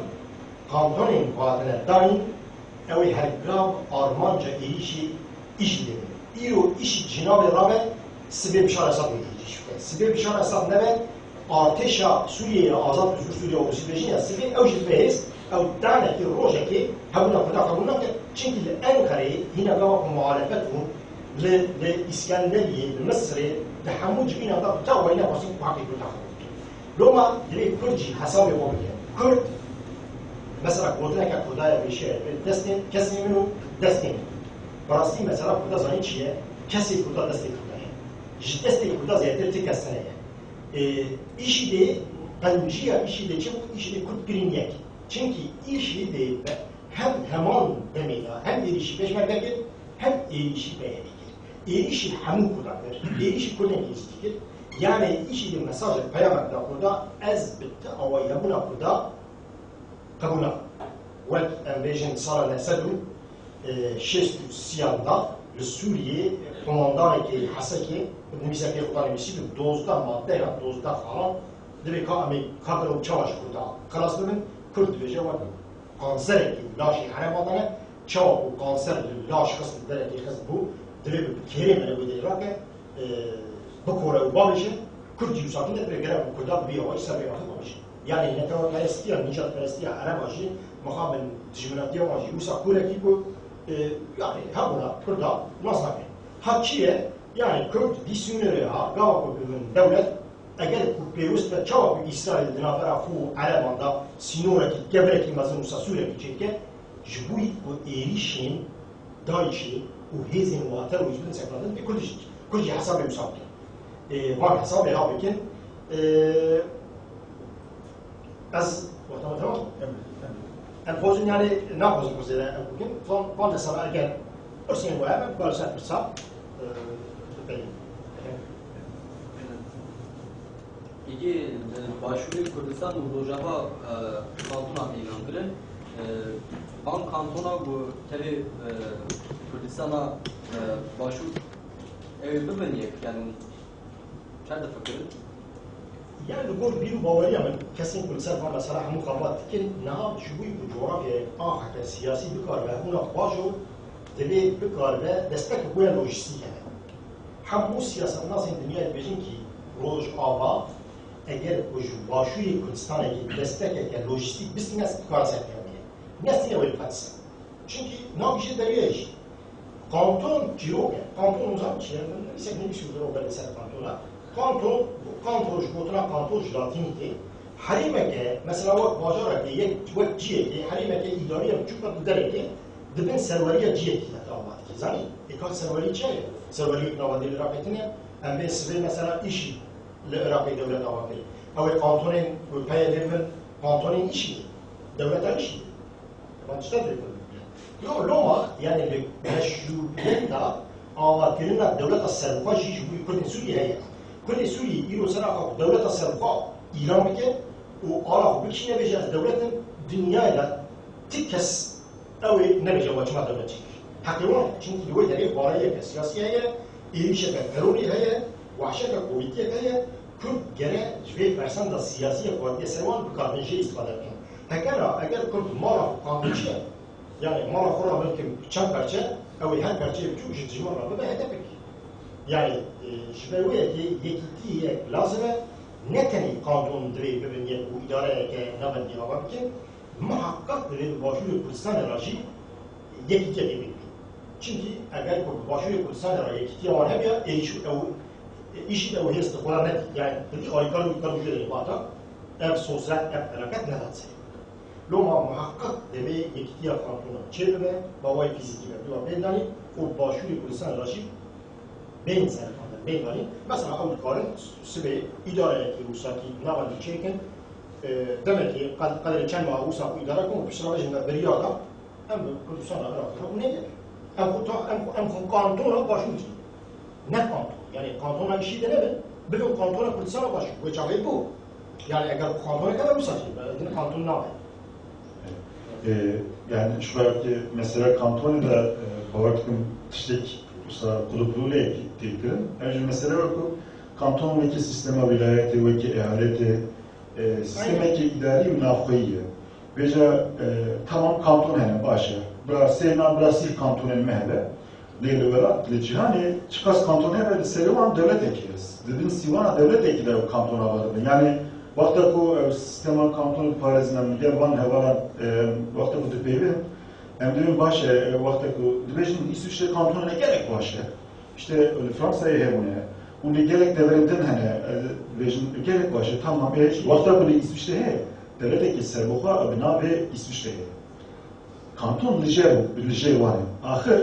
kantonên ku hatine dayîn, ew ê hergirav armanca êrîşê îşî dê bin. Îro îşî ji navê rabe, sibê Bişar Esad wê êrîş bike. Sibê Bişar Esad nebe, artêşa Sûriyeyê ya azad, Özgür Sûriye Ordusu bêjin ya sibê, ew jî bihêz, ew tanekî rojekê hebûna Kurda qebûl nake. Çimkî li Enqereyê hîna gava ku muhalefet bûn, li, li Îskenderiyê, li Misirê, di hemû civînan de bi tewayî nexwestin ku haqê Kurda qebûl bikin. Loma divê Kurd jî hesabê xwe bike. Kurd, mesela gotineke Kurda ye vêşiya ye, destê kesê min û destê min. Bi rastî mesela Kurda zanî çi ye? Kesê Kurda destê Kurda ye. Ji destê Kurda zêdetir ti kes hene ye. Ê, îşî dê, qenciya îşî dê çi bû? Îşî dê Kurd kirin yek. Çimkî îşî dê be-, hem heman demê de, hem êrîşî Pêşmerge kir, hem êrîşî P Y D kir. Êrîşî hemû Kurda kir. Êrîşî Kurdên Êzidî kir. Yani îşî dê mesajek, peyamek da Kurda, ez bi ti awayî hebûna Kurda qebûl nakim. Wek em bêjin sala neh sed û şêst û sêyan de li Sûriyê, e, qomandanekî Hesekê, nivîsekê xwe nivîsî bi dozdeh maddeyan, dozdeh falan, divê ka em ê ka kir û çawa ji Kurda xelas bibin, Kurd dibêje wek kanserekî laşê herêma de ne, çawa ku kanser li laş xist, li derekê xist bû, divê bi kêrê me li wê derê rake, e, bikore û bavêje, Kurd jî wisa tune divê gerek û Kurda bi vî awayî ser vê axê bavêje. Yani neteweperestiya, nîjadperestiya Ereba jî, mixabin dijminatiya wan jî wisa kurekî ku, e, yani hebûna Kurda nas nake. Ha çi ye? Yani Kurd dî sînorê ha, gava ku bibin dewlet, eger ku pêwist be çawa ku Îsraîl di navbera xwe û Ereban de sînorekî, kevirekî mezin wisa sûrekî çêdike, ji bo ku êrîşên DAIŞê û hêzên wa terorîst bin sekinandin, divê Kurd jî, Kurd jî hesabê wisa bikin. Ê, van hesabê ha bikin. Ê, ez, we tamam, tamam? Em, em. Em xwezin, yani, naxwezin ku zêde ev bikin. Van, van mesela eger pirsên we hebe, bi ser pirsa, ê, bipeyîn. Êdî li Başûrê Kurdistan û Rojava, e, kantona hate îlankirin. E, van kantona ku tevê, e, Kurdistana, e, Başûr ew ê bibin yek, yani çawa difikirin? Yani li gor bîr û baweriya min, kesên ku li ser van mesela hemû xebat dikin, niha ji bo ku coğrafyayê axeke siyasî bikaribe hebûna xwe bajo, divê bikaribe destek bûye lojîstîk hebe. Hemû siyasetnasên dinyayê dibêjin kî Rojava eger ku ji Başûrê Kurdistanê destekeke lojîstîk bistîne, dikare serkeve bîne. Nestîne wê li qet ser. Çimkî navgîje deriyayê jî. Kanton çîrok e. Kanton uzan çi ye? Min nivîsek nivîsî û dirok li ser kantona. Kanton, kanton ji gotina kanton ji latînî tê. Herêmeke, mesela wek bajarekê, yek, wek ciyekê, herêmeke îdarî ya biçûk e, bi derekê, di bin serweriya ciyekî de ava dike. Zanî? Ê ka serwerî çi ye? Serwerî wek nava dê li Iraqê tune. Em bên sibê mesela îşî li Iraqê dewlet ava kir. Ew ê kantonên ku P Y D bin, kantonên îşî, dewleta îşî. Van tişta dê kurdin. Yo, loma, yani li meşrûiyeta avakirina dewleta serbixwe jî ji bo kurdên Sûriyê heye. Kurdên Sûriyê îro ser axa ku dewleta serbixwe îlan bike, û ala xwe bikişîne bêje ez dewlet im, dinyayê de ti kes ew ê nebêje we çima dewlet çêkir. Heqê wan e. Çimkî li wê derê bareyeke siyasî heye, êrîşeke teronî heye, wehşeke polîtiyek heye, Kurd gere ji vê fersenda siyasî ya ku hatiye ser wan bikarbin jê îstîfade bikin. Heke na, eger Kurd mala xwe qanûnçî ye, yanî mala xwe re bikin çend perçe, ew ê her perçeyê biçûk ji dijmin re bibe hedefek. Yanî, e, ji ber wê yekê yekîtiyek lazim e, ne tenê kanton divê bibin yek û îdareyeke navendî ava bikin, muheqeq divê bi Başûrê Kurdistanê re jî yekîtiyekê pêk bî. Çimkî eger ku bi Başûrê Kurdistanê re yekîtiya wan hebiya, êş ew, êşî ew hêz di xwe re nedî. Yanî, bi vî alîkar û alîkar û jê re bata, ev soze, ev felaket nedat serê. Loma muheqeq divê yekîtiya kantona çêbibe, bi awayî fîzîkî be, bi pêk danîn û Başûrê Kurdistanê re jî bên serxandin, bên danîn. Mesela ew dikarin sibê îdareyekî wisa kî navendî çêkin, e, demekî qed-, qedrê çend meha wisa ku îdare kin û piştre bêjin me biryar da, em bi Kurdistana Iraqê re bûne yek. Em xwe ta-, em, em xwe kantona Başûr dînin. Ne kanton. Yanî kantona îşî de nebin. Bibin kantona Kurdistana Başûr. Wê çaxê bû. Yanî eger kantonek hebe wisa jî, din kanton nabe. E, yani şu belki mesele kantonê de, e, bawer dikim tiştek wisa qulipbûyî tê kirin. Ev jî mesele wek ku kanton wekî sîstema wîlayetê, wekî eyaletê, e, sîstemekî îdarî û navxweyî ye. Vêca, e, tamam kanton hene, baş e. Bira sê na, bira sî kantonên me hebe. Lê li welat, li cîhanê çiqas kanton hebe, li serê wan dewletekî ye. Di bin sîwana dewletekî de ew kanton ava dibin. Yanî wexta ku ew sîstema kanton diparêzin, em li gel van hevalan, e, wexta ku dipeyvin, em dibên baş e, wexta ku dibêjin Îswîçre kantonê gelek baş e. Îşte li Fransayê hebûne û li gelek deverên din hene, e, dibêjin gelek baş e, tamam, e, wexta ku li Îswîçre heye, dewletekî serbixwe bi navê Îswîçre heye. Kanton li jêr, li jêr wan e. Axir,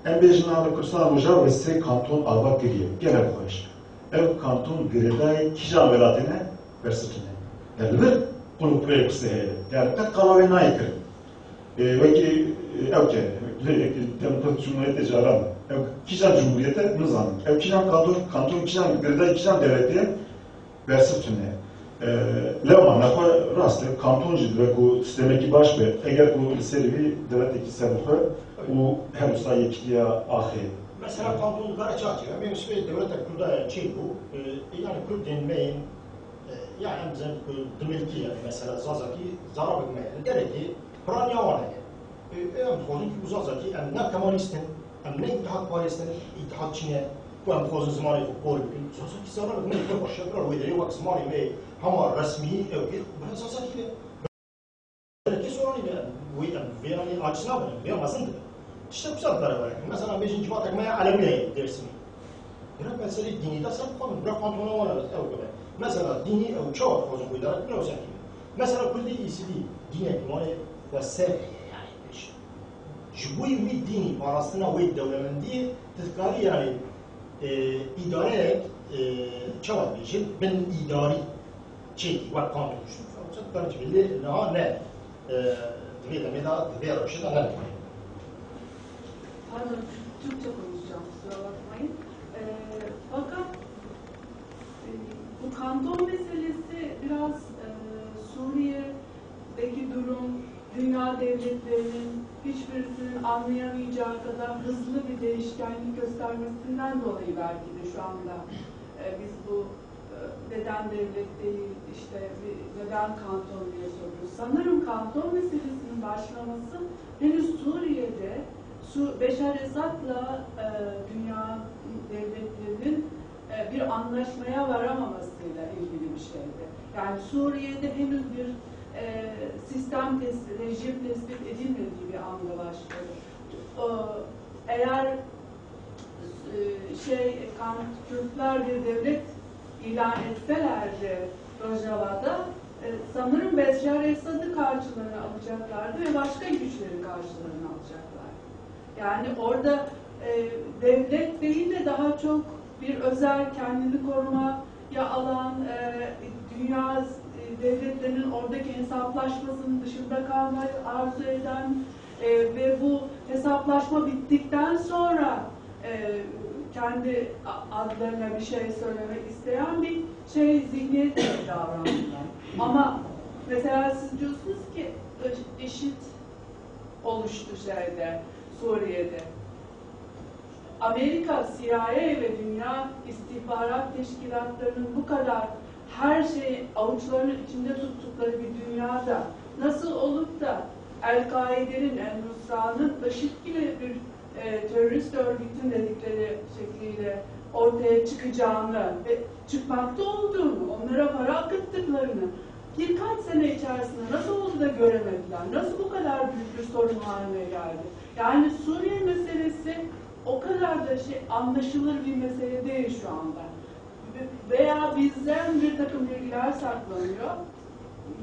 em bêjin na li Kurdistan Rojava sê kanton ava kiriye. Gelek xweş. Ev kanton girêdayî kîjan welatê ne? Bersiv tune. Li vir qulipbûyê qisê heye. Yani qet qala wê nayê kirin. E, wekî, e, ew ke, wekî Demokrat Cumhuriyetê caran. Ew kîjan cumhuriyet e? Nizanim. Ew kîjan kanton, kanton kîjan girêdayî kîjan dewletê ye? Bersiv tune. E, lewma nexwe rast e, kanton jî divê ku sîstemekî baş be, eger ku li ser vî dewletekî serbixwe û her wisa yekîtiya axê. Mesela kanton dikare çax çêbe, em ê sibê dewleta Kurda çêbû, e, yani Kurdên me yên, e, ya em bizên ku dimilkî yani mesela Zazakî zarabek me hene, gelekî piraniya wan heye. E, e, em dixwazin ku Zazakî em ne Kemalîst in, em ne îtîhad parêst in, îtîhad çi ne, ku em dixwazin zimanê xwe kol bikin. Zazakî zana ne xwe başe bira wê derê wek zimanê me hema resmî ew ê bira Zazakî be. Belkî Soranî be, wê em vê yanî aciz nabin, vê mezin dibin. Tiştek wisa beraber. Mesela bêjin civatek me ya Elewî heye Dêrsimî. Bira meselê dînî de ser bixwin, bira kantona wan ew bibe. Mesela dînî ew çawa dixwazin xwe îdare bikin, ew ser kî. Mesela Kurdî, Îsîdî, dînek wan ê xweser heye, yani pêş. Ji bo wî dînî, parastina wê dewlemendiyê, tu dikarî yani, e, îdareyek, e, çawa dibêjin, bin îdarî çêkî, wek kanton. Yoksa tu dikarî ji bilî niha ne. E, di vê demê de, di vê rewşê de ne. Pardon, Türk-, Türkçe konuşacağım, kusura bakmayın. E, fakat, e, bu kanton meselesi biraz, e, Suriye'deki durum, dünya devletlerinin hiçbirisinin anlayamayacağı kadar hızlı bir değişkenlik göstermesinden dolayı belki de şu anda, e, biz bu e, neden devlet değil, işte bir, neden kanton diye soruyoruz. Sanırım kanton meselesinin başlaması henüz Suriye'de Su-, Beşar Esad'la, e, dünya devletlerinin, e, bir anlaşmaya varamamasıyla ilgili bir şeydi. Yani Suriye'de henüz bir, e, sistem tes-, rejim tespit edilmediği bir anda başladı. O, eğer e, şey, kan-, Kürtler bir devlet ilan etselerdi Rojava'da, e, sanırım Beşar Esad'ı karşılarına alacaklardı ve başka güçleri karşılarına alacaklardı. Yani orada, e, devlet değil de daha çok bir özel kendini korumaya alan, e, dünya, e, devletlerinin oradaki hesaplaşmasının dışında kalmayı arzu eden, e, ve bu hesaplaşma bittikten sonra, e, kendi a-, adlarına bir şey söylemek isteyen bir şey, zihniyetle davrandılar. Ama Mesela siz diyorsunuz ki IŞİD oluştu şeyde, Suriye'de. Amerika, C I A ve dünya istihbarat teşkilatlarının bu kadar her şeyi avuçlarının içinde tuttukları bir dünyada nasıl olup da El-Kaide'nin, El-Nusra'nın IŞİD gibi bir e, terörist örgütün dedikleri şekliyle ortaya çıkacağını ve çıkmakta olduğunu, onlara para akıttıklarını birkaç sene içerisinde nasıl oldu da göremediler? Nasıl bu kadar büyük bir sorun haline geldi? Yani Suriye meselesi o kadar da şey anlaşılır bir mesele değil şu anda. Veya bizden bir takım bilgiler saklanıyor.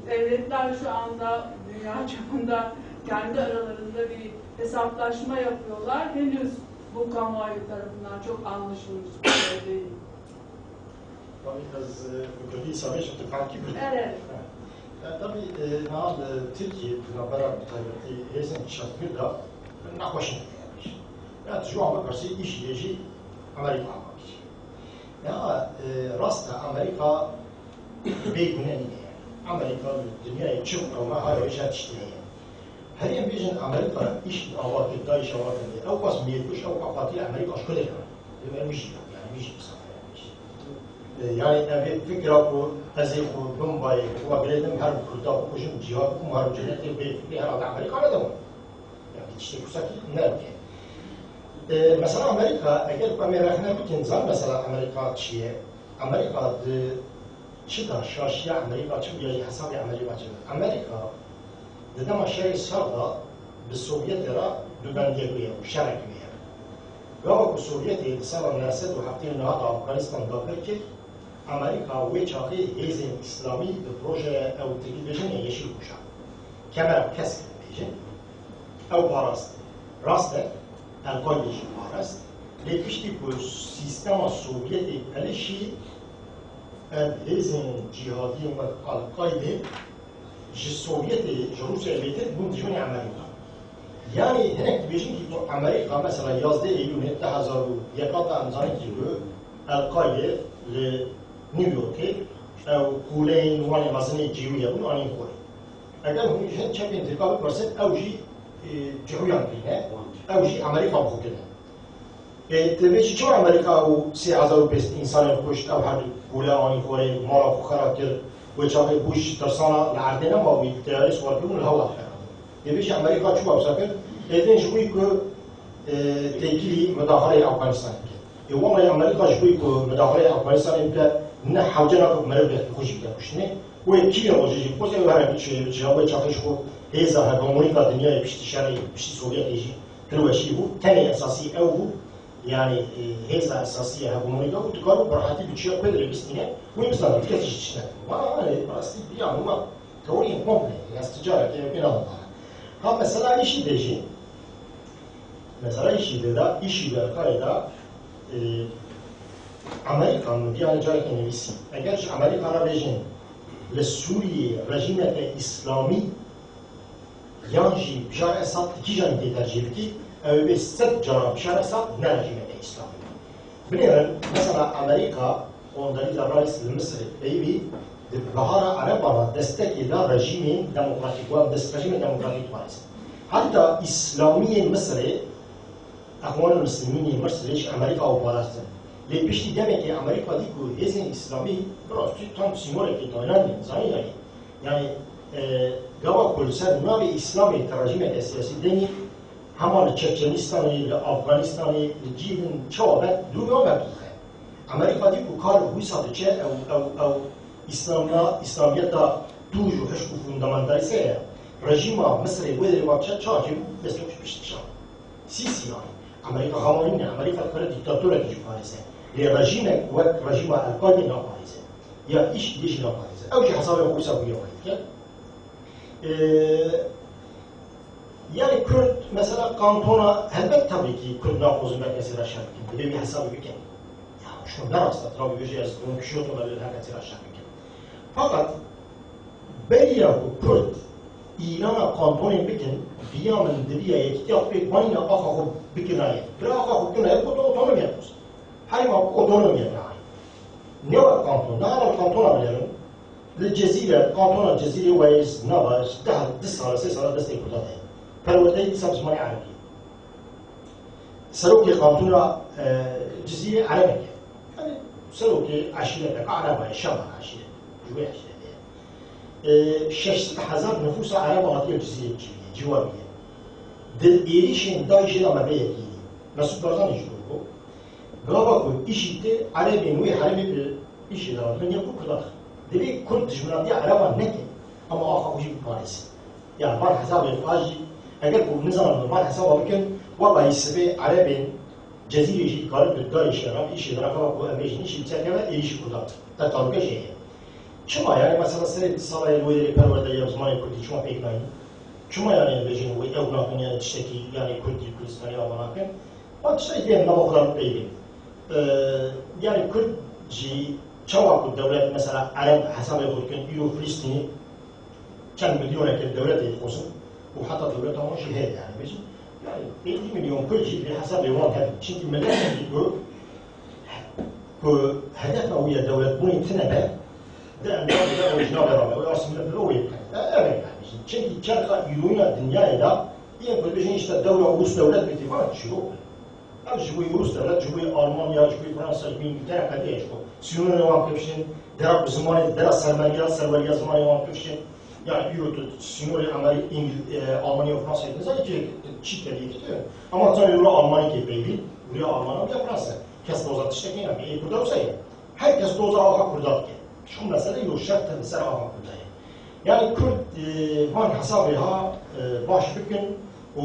Devletler şu anda dünya çapında kendi aralarında bir hesaplaşma yapıyorlar. Henüz bu kamuoyu tarafından çok anlaşılmış bir şey değil. Tabii ez e, bi kurdî savê ji tu fehm kî kurdî. Evet. E, Tabii e, niha li Tirkiye di navbera bi taybetî hêzên çepgir de nexweşin heye. Ya tu ji wan bipirsî îş yê jî Amerîka avakî. Ya e, rast e Amerîka bê gune nîne. Amerîka li dinyayê çi qewme haya wê ji her tiştî heye. Herî em bêjin Amerîka îş ava kir, DAIŞ ava kir. Ew qas mêrkuş, ew qaqatî Amerîka ji ku derê. Lê me wî jî, yani wî jî qisa me yani. E, Yani ev ê fikra ku ez ê xwe bimbayê, xwe girêdim her bi Kurda bikujim, cîhad bikim, her bi cennetê bê fikrê herhalde Amerîka nedewam. Yani tiştê wisa kî nebike. E, mesela Amerîka, eger ku em ê rexne bikin, zan mesela Amerîka çi ye? Amerîka di çi da şaşiya Amerîka çi bû ya jî hesabê Amerîka çi bû? Amerîka di dema şerê sar da bi Sovyetê re dubendiyek wê hebû, şerek wê hebû. Gava ku Sovyetê di sala neh sed û heftê û neh de Afganistan dagir kir, Amerîka wê çaxê hêzên îslamî bi projeya ew tirkî dibêjin ya Yeşil Kuşak. Kemera kesk dibêjin. Ew parast. Rast e, El-Qaîde jî parast. Lê piştî ku sîstema Sovyetê pelişî, ev hêzên cîhadiyên wek El-Qaîde ji Sovyetê, ji Rûsyayê bêtir bûn dijminê Amerîka. Yanî hinek dibêjin kî ku Amerîka mesela yazdeh Eylûlê du hezar û yek de em zanin kî ku El-Qaîde li New Yorkê ew qûleyên wan ê mezin ê cihû hebûn anîn xwarê. Eger hûn ji hin çepên Tirka bipirsin, ew jî e, cihûyan kirine, ew jî Amerîka bi xwe kirine. Ê, tu dibêjî çima Amerîka û sê hezar û pênc sed însanên kuşt, ew her du qûle anî xwarê, mala xwe xera kir, wê çaxê Bush tirsana li erdê nema wî teyarê siwar kiribûn li hewa diferandin. Dibêjî Amerîka çima wisa kir? Êdin ji bo ku e, têkilî mudaxaleyê Afganistanê bike. Ê wellahî Amerîka ji bo ku mudaxaleyê Afganistanê bike, ne hewce nake ku meriv bêxtî xwe jî bide kuştinê. Wê kî rojê jî bixwest ew here biçe, biçe, wê çaxê ji xwe hêza hegemonîk a dinyayê piştî şerê, piştî Sovyetê jî pir weşî bû. Tenê esasî ew bû. Yanî e, hêza esasî ya hegemonîk ew bû, dikaribû bi rehetî biçiya ku derê bistîne, wê bizane, tu kesî jî tişt nekiribe. Wala erê, bi rastî bîya min ma teoriyên komple, ya ez ti carekê ew pê nadim bana. Ha mesela îşî de jî, mesela îşî de da, îşî de karê da, e, Amerîka min viya carekê nivîsî. Eger ji Amerîka re bêjin, li Sûriyê rejîmeke îslamî yan jî Bişar Esad di kîjan dê tercîh bikî, ew ê bê sed caran Bişar Esad ne rejîmeke îslamî. Binêrin, mesela Amerîka, Condoleezza Rice li Misirê peyvî di bihara Ereban de destekê da rejîmên demokratîk, wan dest rejîmên demokratîk diparêzin. Heta îslamiyên Misirê, Exwanul Muslimînê Misirê ji Amerîka û parastin. Lê piştî demekê Amerîka dî ku hêzên îslamî bi rastî tam sîmorekê dayanî, zanî yanî. Yanî, e, gava ku li ser navê Îslamê tu rejîmeke siyasî denî, hema li Çeçenistanê, li Afganistanê, li cihên çawa be, dû ya me bixe. Amerîka dî ku kar wisa diçe, ew, ew, ew Îslamda, Îslamiyeta dûj û hişk û fundamentalîst heye. Rejîma Misirê wê derê va çe çaxê bû, destê xwe pişt kişand. Sîsî yanî. Amerîka xawa nîne, Amerîka dikare dîktatorek jî parêze. Lê rejîmek wek rejîma El-Qaîdê naparêze. Ya îş dê jî naparêze. Ew jî hesabê xwe wisa bûye xwe dike. Ee, yani Kurd, mesela kantona, helbet tabii ki Kurd naxwazin ber kesê re şer bikin. Divê wî hesabê bikin. Ya, şo ne rast e, tabii bêje ez Don Kişot me her kesê re şer bikin. Fakat beriya ku Kurd îlana kantonê bikin, biya min diviya yekîtiya xwe pêk banîna axa xwe bikirina yek. Bira axa xwe bikirina yek, ku tu otonomiya xwest. Herî ma ku otonomiya nayê. Ne wek kanton, ne heval kantona binêrin. Li Cezîre, kantona Cezîrê wayê nava ji deh, du sala, sê sala destê Kurdan heye. Perwerdeyî dîsa bi zimanê erebî ye. Serokê kantona, e, Cizîrê erebek e. Yani serokê eşîreteke ereba ye, şema eşîret. Ji wê eşîretê ye. E, şeş sed hezar nifûsa ereba hatiye Cizîrê bicivîne, ciwa bîye. Di êrîşên DAIŞê de me vê yekî dî. Mesûd Barzanî jî got. Gava ku îşî tê, erebên wê herêmê bi îşê de hatibin ya ku Kurdan dixin. Divê Kurd dijminatiya ereban neke, ama axa xwe jî biparêze. Ya van hesabê xwe jî, eger ku nizanin van hesaba bikin, wellahî sibê erebên Cezîrê jî dikarin bi DAIŞê re, îşê de re, gava ku em bêjin îşî bi ser keve, êrîşî Kurdan. Te talûke jê heye. Çima yani mesela serê sala yê wê derê perwerde ya zimanê Kurdî çima pêk nayîn? Çima yani em bêjin wê ew nakin yani tiştekî yani Kurdî, Kurdistanî ava nakin? Ew tiştekî em nava xwe de peyvê. Ee, yani Kurd jî çawa ku dewlet mesela Ereb hesabê xwe dikin, îro Filistînî çend milyoneke dewletê dixwazin û heta dewleta wan jî heye yani bêjin. Yani pêncî milyon Kurd jî bi hesabê wan hebin. Çimkî milletên jî ku ku hedefa wî ya dewletbûnê tune be, di endamê de ew jî nabe rabe, ew asîmîle bibe, ew ê bikin. E, ev e yani. Çimkî çerxa îroyîna dinyayê de, yên ku dibêjin işte dewla Rûs dewlet bî, tî vana çîrok e. Ev ji bo Rûs dewlet, ji bo Almanya, ji bo Fransa, ji bo Îngiltere qedê ye ji bo sînorê wan pêşin, dera bi zimanê, dera sermeriya, serweriya zimanê wan pêşin. Yani îro tu sînorê Amerî-, Îngil-, e, Almanya û Fransayê dizanî kê çi tevî dikir. Ama zanî wila Almanî kê peyvî, wila Almana, wila Fransa. Kes doza tiştekî nake. Ê Kurda wisa ye. Her kes doza axa Kurda dike. Ji xwe mesele îro şert li ser axa Kurda ye. Yani Kurd, e, van hesabê ha, e, baş bikin û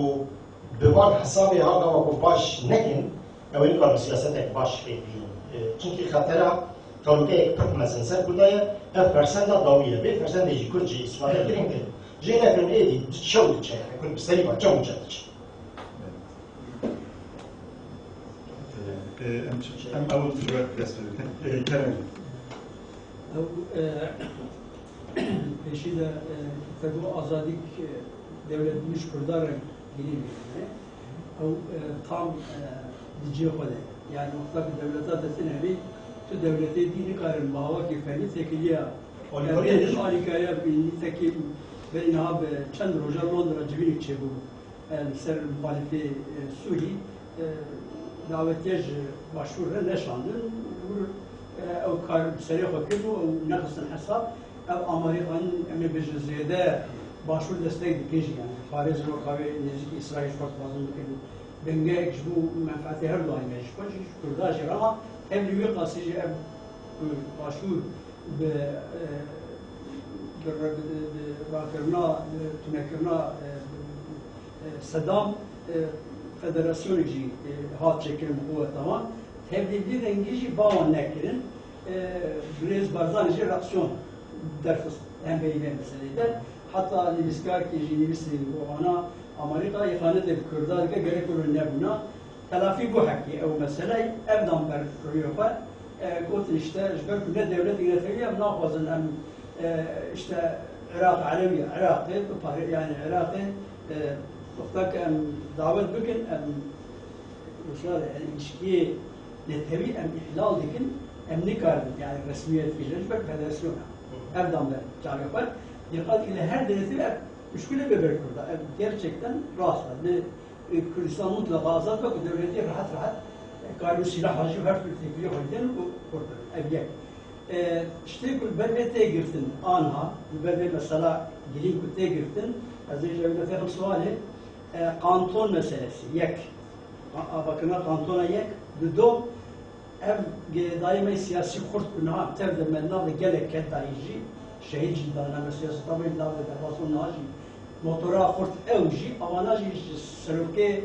bi van hesabê ha gava ku baş nekin, ew ê nikare siyasetek baş pêk bînin. E, çimkî xetera talûkeyek pir mezin ser Kurda ye, ev fersenda dawî ye. Vê fersendê jî Kurd jî îstîfade kirin ki jê nekin êdî di çew diçe, yani Kurd bi serî va çew diçe diçe. Ee, em, em ew dest pê bikin. Ee, Kerem. Ew, e, pêşî de, e, Fedû Azadîk, e, dewletbûn ji Kurdan re girî bûne. Ew, e, tam, e, di cihê xwe de ye. Yani wexta ku dewleta te tune bî, tu dewletê dî nikarin bi awakî fermî têkiliya Alîkariya evê alîkariya bî. Nîtekî berî niha bi çend roja Londra civînî çêbû. E, li ser muxalifê, e, Sûrî, e, dawetiye ji başûr re neşandin. Û, e, ew kar bi serê xwe kir û ew nexistin hesab. Ev amarê xanin, em ê bêjin zêde başûr destek dike jî, yani parêz roka wê nêzîkî Îsraîl xwe dixwazin bikin. Bingehek ji bo menfeetê her du alî me jî xwe jî, ji Kurda jî re, ama tevlî wî qasî jî ev, e, başûr bi, e, bi re-, bi, bi rakirina, bi tunekirina, e, bi, e, sedam, e, federasyonek jî, e, hat çêkirin bi qûweta wan. Tevlî vî rengî jî ba wan nekirin. E, Birêz Barzanî jî reaksiyon derxist hemberî vê meseleyê de. Heta nivîskarkê jî nivîsî got, ana Amerîka îxanetê bi Kurda dike, gerek wilo nebûna. Telafî bû heqî ew meseleyê, ev dan ber rûyê xwe. E, gotin işte, ji ber ku ne dewletek netewî ye, em naxwazin em, e, işte Iraq Erewî, Iraqê bipare-, yani Iraqê, e, wexta ku em dawet bikin, em, mesela, yani, ilişkiyê netewî em îhlal dikin, em nikarin, yani, resmiyet bigrin, ji ber federasyona. Ev dan ber çavê xwe. Dîqat ki li her dewletê ev muşkilê bê ber Kurda. Ev gerçekten rast e. Li, e, Kurdistan mutlaqa azad be ku dewletê rehet rehet, e, karibû sîlaha jî û her türlü têkiliyê xwe didin û kurdirin. Ev yek. E, tiştê ku li ber vê tê girtin, anha, li ber vê mesela girîng ku tê girtin, ez ê ji ew nefêxim sualê, e, kanton meselesi, yek. A-, avakirina kantona yek, dido, ev girêdayî me siyasî xurt ku niha tev de me nav de gelek ket dayî jî, şehîd jî dane me siyaseta me nav de derbas û niha jî motora xurt ew jî, awana jî ji serokê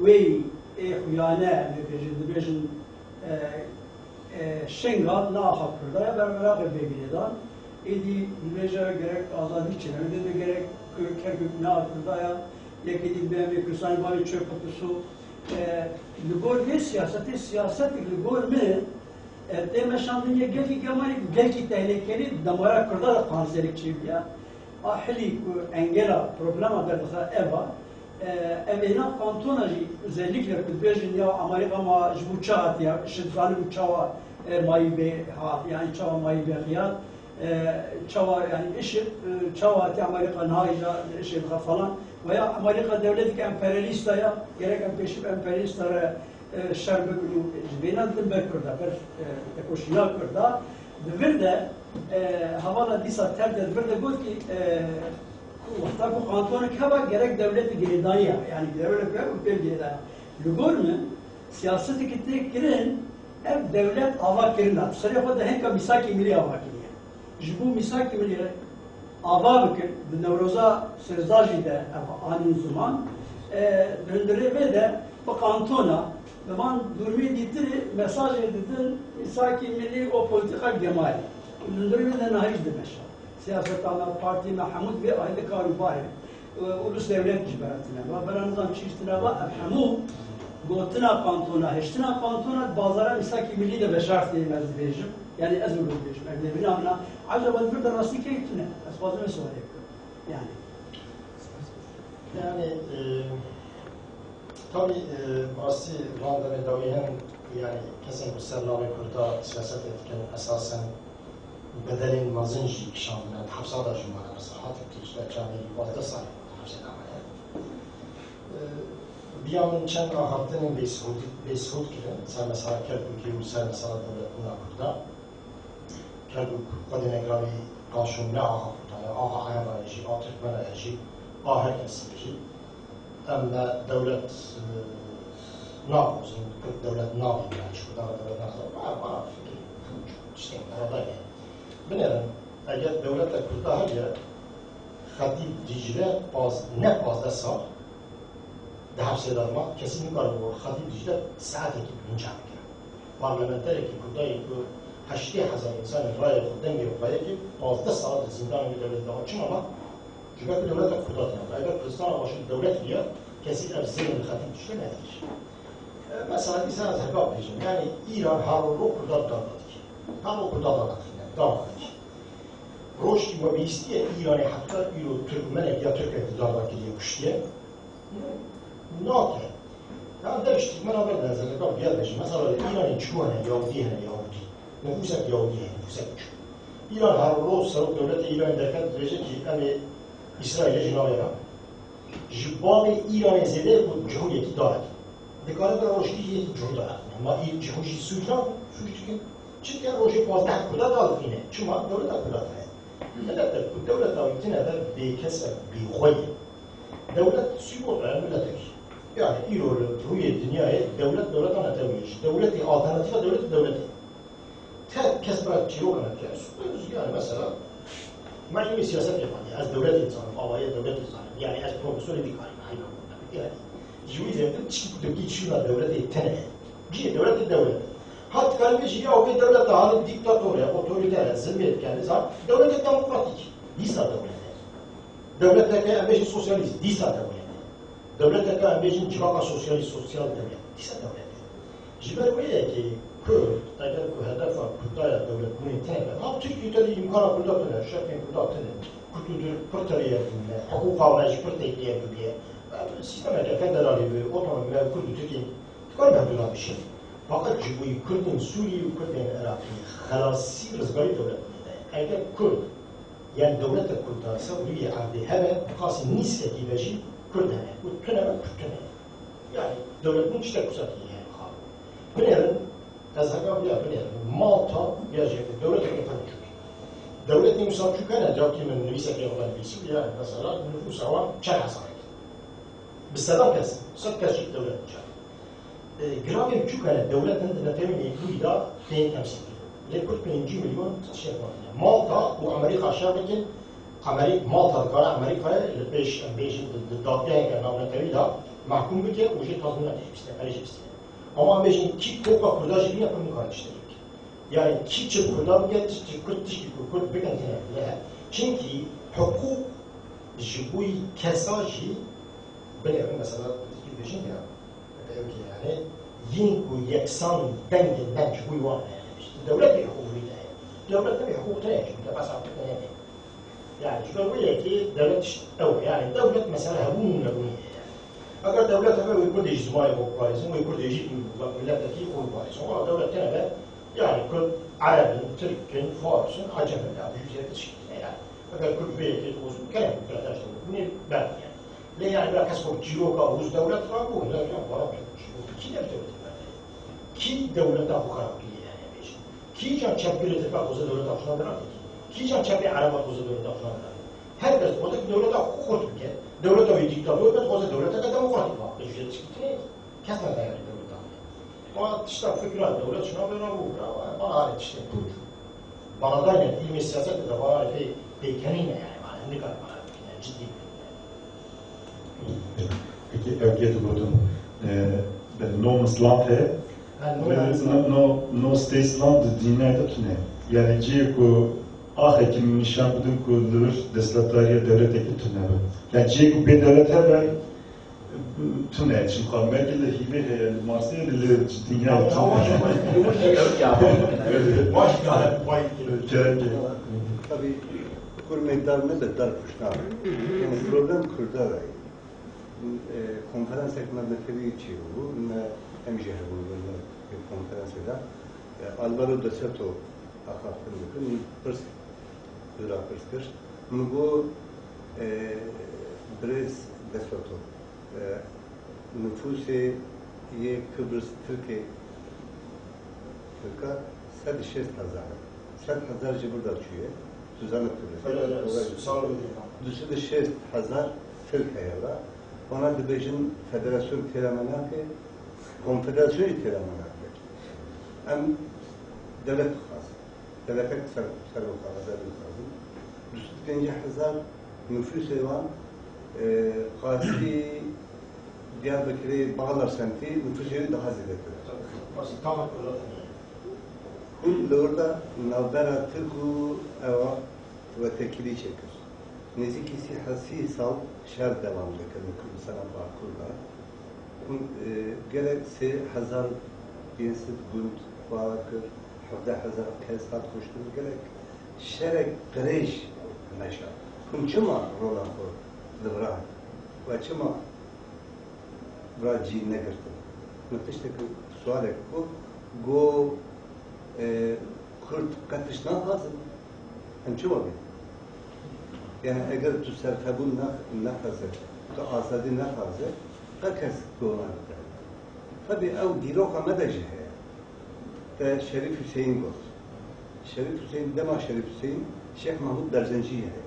wê ê xuyane, em ê bêjin, dibêjin, e, e, Şingal ne axa Kurda ye, ber Iraqê bê girêdan. Êdî dibêje gerek azadî çêne, dibê gerek Kur-, Kerkûk ne a Kurda ye, yekê dî dibê em ê Kurdistanê bavê çöp û pisû. E, li gor vê siyasetê, siyasetek li gor min, e, tê meşandin yek gelkî gemarî, gelkî tehlekelî, damara Kurda de kanserek çêbûye. A hilî ku engela, problema derdixe ev a. E, ev ê nav kantona jî özellikle ku dibêjin ya Amerîka ma ji bo çi hatiye, ji zanibû çawa, e, mayî bê hat, yani çawa mayî bê xiyar. E, çawa, yani, IŞİD, e, çawa hatiye Amerîka niha îca li IŞİD dixe falan. Veya Amerîka dewleteke emperyalîst e ya, gerek em pêşî bi emperyalîsta re, e, şer bikin û ji bêhna didin ber Kurda, ber, e, tekoşîna Kurda. Di vir de, e, hevala dîsa tev de di vir de got kî, e, ku wexta ku kantonek heba gerek dewletê girêdayî ya, yani dewlet ku hebe pê girêdayî ya. Li gor min, siyaseteke tê kirin, ev dewlet ava kirina. Di serê xwe de hinka mîsakê milî ava kiriye. Ji bo mîsakê milî ava bikin, di Newroza Sêzdar jî de ev anîn ziman, e, di hundirê vê de bi kantona, bi van durmên dîtirî mesajê didin, mîsakê milî û polîtîka gemalî. Di hundirê vê de niha jî dimeşe. Siyaseta me, partî me, hemû di vê ayê de kar û barê, e, ulus dewlet jî bera tine. Va bera nizam çi jî tine va, ev hemû gotina kantona, hiştina kantona di bazara mîsakî milî de veşartê me ez dibêjim. Yani ez wilo dibêjim. Ev lêvîna min a. Ecaba di vir de rastî key tune? Ez xwazim vê sualê bikim. Yani. Yani, e, tabii, e, rastî van demê dawî hin, yani kesên ku ser navê Kurda siyasetê dikin esasen bedelên mezin jî kişandine, di hepsa de jî mane, mesela hatin têkildarî, çavê wî pazdeh salî bû di hepsê de maye. Bi ya min çend axaftinên bêsihût, bêsihût kirin, ser mesela Kerkûkê û ser mesela dewletbûna Kurdan. Kerkûk xwedî ne gavî qaşûm ne axa Kurdan e, axa Ereba ye jî, a Tirkmena ye jî, a her kesî ye jî. Em ne dewlet, e, naxwazin, Kurd dewlet nabînin, yani ji Kurdan re dewlet naxwazin. Ba, ba fikir, tiştên berabay ne. Binêrin, eger dewleta Kurda hebe, Xetî Dîcle paz-, ne pazdeh sal di hepsê de ma, kesî nikaribû Xetî Dîcle saetekî bi min çav bike. Parlamenterekî Kurda yê ku heştê hezar însanên rayê xwe, dengê xwe yekê, pazdeh sal di zîndanê wê dewletê de ma. Çima ma? Ji ber ku dewleta Kurda tune. Eger Kurdistana Başûr dewlet biya, kesî ev zilm li Xetî Dîcle nedikir. E, mesela dîsa ez heka bêjim, yani Îran her roj Kurda darbe dike. Her roj Kurda darbe dike. Darbe dike. Rojekî we bihîstiye Îranê heta îro Tirkmenek ya Tirkek darbe kiriye, kuştiye? Nake. Ya dev ji Tirkmena berdin, ez heka biya bêjim. Mesela li Îranê çiku hene, Yahudî hene, Yahudî. Nifûsek Yahudî hene, nifûsek çiku. Îran her roj serok dewletê Îranê derket dibêje kî em ê Îsraîlê ji navê re. Ji bavê Îranê zêde ye ku cihû yekî daxin. Dikare bira rojkî yekî cihû daxin. Ma î cihû jî sûc nabin, sûc dikin. Çimkî rojê pazdeh Kurda dadixîne. Çima? Dewleta Kurda tune. Milete ku dewleta wî tune be bêkes e, bêxwe ye. Dewlet sîmbol e miletekî. Yani îro li rûyê dinyayê dewlet dewleta netewî ye. Ji dewletê alternatîfa dewletê dewletê. Te kes bira çîroka me dike. Özgür yani mesela, me ilmê siyasetê xwendî. Ez dewletê dizanim, avayê dewletê dizanim. Yani ez profesorê vî karî me, heyna xwe me. Yani ji wî zêdetir tiştî ku tu bigî çûna dewletê tune ye. Cihê dewletê dewlet e. Ha dikarî bêjî ya wê dewleta halî dîktator e, otorîter e, zilmê dike, nizam. Dewletê demokratîk, dîsa dewlet e. Dewleteke em bêjin sosyalîst, dîsa dewlet e. Dewleteke em bêjin civaka sosyalîst, sosyal dewlet, dîsa dewlet e. Ji ber wê yekê Kurd, eger ku hedefa Kurda ya dewletbûnê tune be, ha Tirkî te dî îmkana Kurda tune, şertên Kurda tune, Kurd û Tirk pir tevlihev bûne, hiqûqa me jî pir tevlihev bûye. Sîstemeke federalî be, otonomî me Kurd û Tirkî dikarî hevdû de bişîn. Feqet ji bo Kurdên Sûrî û Kurdên Iraqî xelasî rizgarî dewletbûnê de ye. Eger Kurd, yani dewleta Kurda ser rûyê erdê hebe, bi qasî nîskekî ve jî Kurd hene. Û tune be, Kurd tune ye. Yani dewletbûn tiştek wisa tê, yani xalo. Binêrin, ez heka vêya binêrim. Malta ya jê dewleteke pir biçûk e. Dewletên wisa biçûk hene, cawkî min nivîsekê xwe nivîsî, yani mesela nifûsa wan çar hezar e. Bi sedan kes, sed kes jî dewlet biçe. E, giravê biçûk hene, dewletin di netewî Netewî de tên temsîl kirin. Lê Kurd pêncî milyon şêx wan hene. Malta û Amerîka şer bikin, Amerîk-, Malta dikare Amerîkayê li pêş, em bêjin, di, di dadgeheke navnetewî de mehkûm bike û jê tazmînatê jî bistîne, perê jî bistîne. Ama em bêjin kî koka Kurda jî bîne, Kurd nikare tiştekî bike. Yani kî çi Kurda bike, tişt-, Kurd tiştî ku Kurd bikin tine ne. Çimkî hiqûq ji bo kesa jî binêrin, mesela, Tirkî dibêjin ya, ew ki yani, yên ku yeksan dengên me ji bo wan heye. Dewletê hiqûqî de ye. Dewlet nebê hiqûq tune ye, ji bo te besa Kurd tune ye. Yani ji ber wê yekê dewlet tişt ew e. Yani dewlet mesela hebûn û nebûnê ye. Eger dewlet hebe wê Kurdê jî zimanê xwe biparêzin, wê Kurdê jî wek miletekî xwe biparêzin. Wala dewlet tune be, Yani Kurd Ereb in, Tirk in, Fars in, Acem in, yani hücreti şekline yani. Eger Kurd vê yekê xwezin kerem, kerem işte, bu ne ben yani. Lê yani biraz kes xwe çîroka Rûs dewlet rabû, ya, ya, bana bir çîroka kî ne dewleti berde? Kî dewleta xwe xerab kiriye yani bêjin? Kî can çepgirê Tirka xweze dewleta xwe şina bira? Kî can çepê Ereba xweze dewleta xwe şina bira? Her kes xweze dewleta xwe xurt bike. Dewleta wê dîktator be, xweze dewleteke demokratîk ba. Hücreti şekline. Kes ne dayane dewleta. Ama tişta fikra dewlet şuna bira bu, bira, bana hale tiştê pûç. Bana da ne, ilmi siyaset de bana pê, pêkenî ne yani, bana ne kadar bana ne ciddi bir. Peki, ev yê tu gotin, e, ben no misland he, Ha, no man's land. No, no, no states land di dînê de tune. Yani cihê ku axekî nîşan bidin ku li vir desthilatdariya dewletekî tune be. Yani cihê ku bê dewlet hebe, Tune, çimka merkê li hîvê heye, li Marsê heye, li, li dinya tune. Gerek e. Tabii, kurmê dar nebe, dar kuşnar. Yani problem Kurda da ye. E, konferansek me li Netewî çî bû, me em jî hebûn li konferansê de. E, Alvaro de Soto axaftin dikin, min pirs, dûra pirs kir. Min got, e, birêz de Soto, e, nifûsê yê Kıbrıs Tirkê, Tirka sed û şêst hezar e. Sed hezar ji vir de çûye. Tu zanî Kıbrıs. Öyle, öyle. Sağ olun. Du sed û şêst hezar Tirk heye la. Ona dibêjin federasyon têra me nake, konfederasyon jî têra me nake. Em dewlet dixwazin. Dewletek ser, ser bi xwe, ser bi xwe. Du sed pêncî hezar nifûsê wan, e, qasî Diyarbekirê, Bağlar semtî nifûsê wî daha zêdetir e. Hûn li wir de navbera Tirk û ewa we tekîlî çêkir. Nêzîkî sî, sî sal şer dewam dikir li Kurdistana Bakur de. Hûn, e, gelek sê hezar pênc sed gund xwe kir, hevdeh hezar kes hat kuştin, gelek şerek qirêj meşa. Hûn çima rola xwe li vira we çima vira cî negirtin? Min tiştek sualek ku got, e, Kurd qet tişt naxwazin. Em çi wabin? Yani eger tu serxebûn nex-, nexwaze, tu azadî nexwaze, qe kes guh nadide. Tabii ew dîroka me de jî heye. Te Şerîf Hüseyin got. Şerîf Hüseyin, dema Şerîf Hüseyin, Şêx Mahmud Berzencî heye.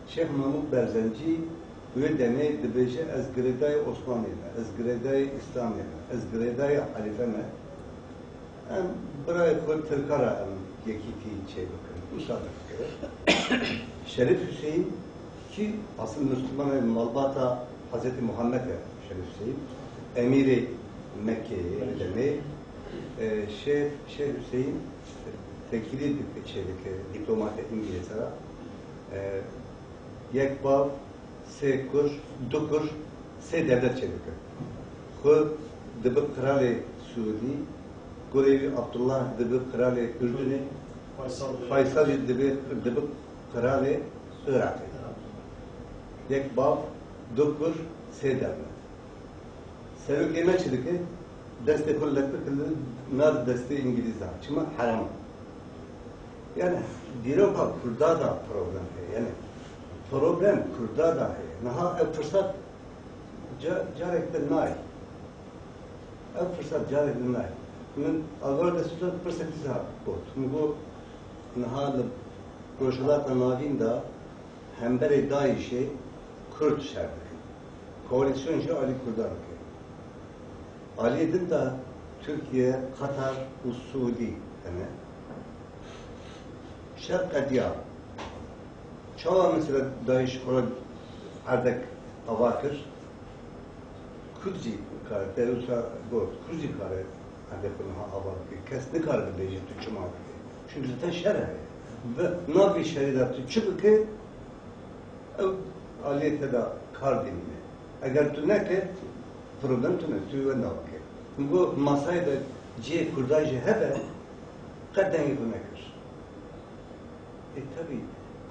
Şêx Mahmud Berzencî wê demê dibêje, ez girêdayê Osmaniyê me, ez girêdayê Îslamê me, ez girêdayê Halîfe me. Em birayê xwe Tirka re em yekîtî çêbikin. Wisa dikir. Şerîf Hüseyin kî asil Müslüman e, malbata Hazreti Muhammed e Şerîf Hüseyin. Emîrê Mekkeyê demê, e, Şêx, Şêx Hüseyin tekîlî dike, çêdike dîplomatê Îngilîz re. E, yek bav, sê kur, du kur, sê dewlet çêdike. Xwe dibe qiralê Siûdî, kurê wî Abdullah dibe qiralê Urdunê, Faysal. Faysal jî dibe, dibe qiralê Iraqê. Yek bav, du kur, sê dewlet. Serokê me çi dike? Destê xwe li dike, nade destê Îngilîzan. Çima? Heram. Yani dîroka Kurda da problem heye. Yani problem Kurda da heye. Niha ev firsat ca-, carek din nayê. Ev firsat carek din nayê. Min Alvaro de Sousa pirsek dîsa got. Min got, niha li Rojhilata Navîn de hemberê DAIŞê Kurd şer dikin. Koalîsyon jî alî Kurdan dike. Aliyê din de Tirkiye, Qatar û Siûdî hene. Şer qediya. Çawa mesela DAIŞ xwe erdek ava kir? Kurd jî kare, te wisa got, Kurd jî kare erdê xwe niha ava bike. Kes nikare bibêje tu çima dike. Çünkü zaten şer heye. Ve nav vî şerî de tu çi bike, ew aliyê te de kar dimîne. Eger tu neke, problem tune, tu wenda bike. Min got, masayê de cihê Kurdan jî hebe, qet dengê xwe nekir. E, tabii,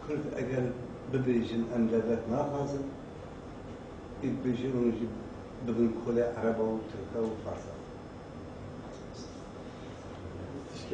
Kurd eger bibêjin, em devlet naxwazin, ê dibêjin, hûn jî bibin kolê Ereba û Tirka û Farsa. Tişkî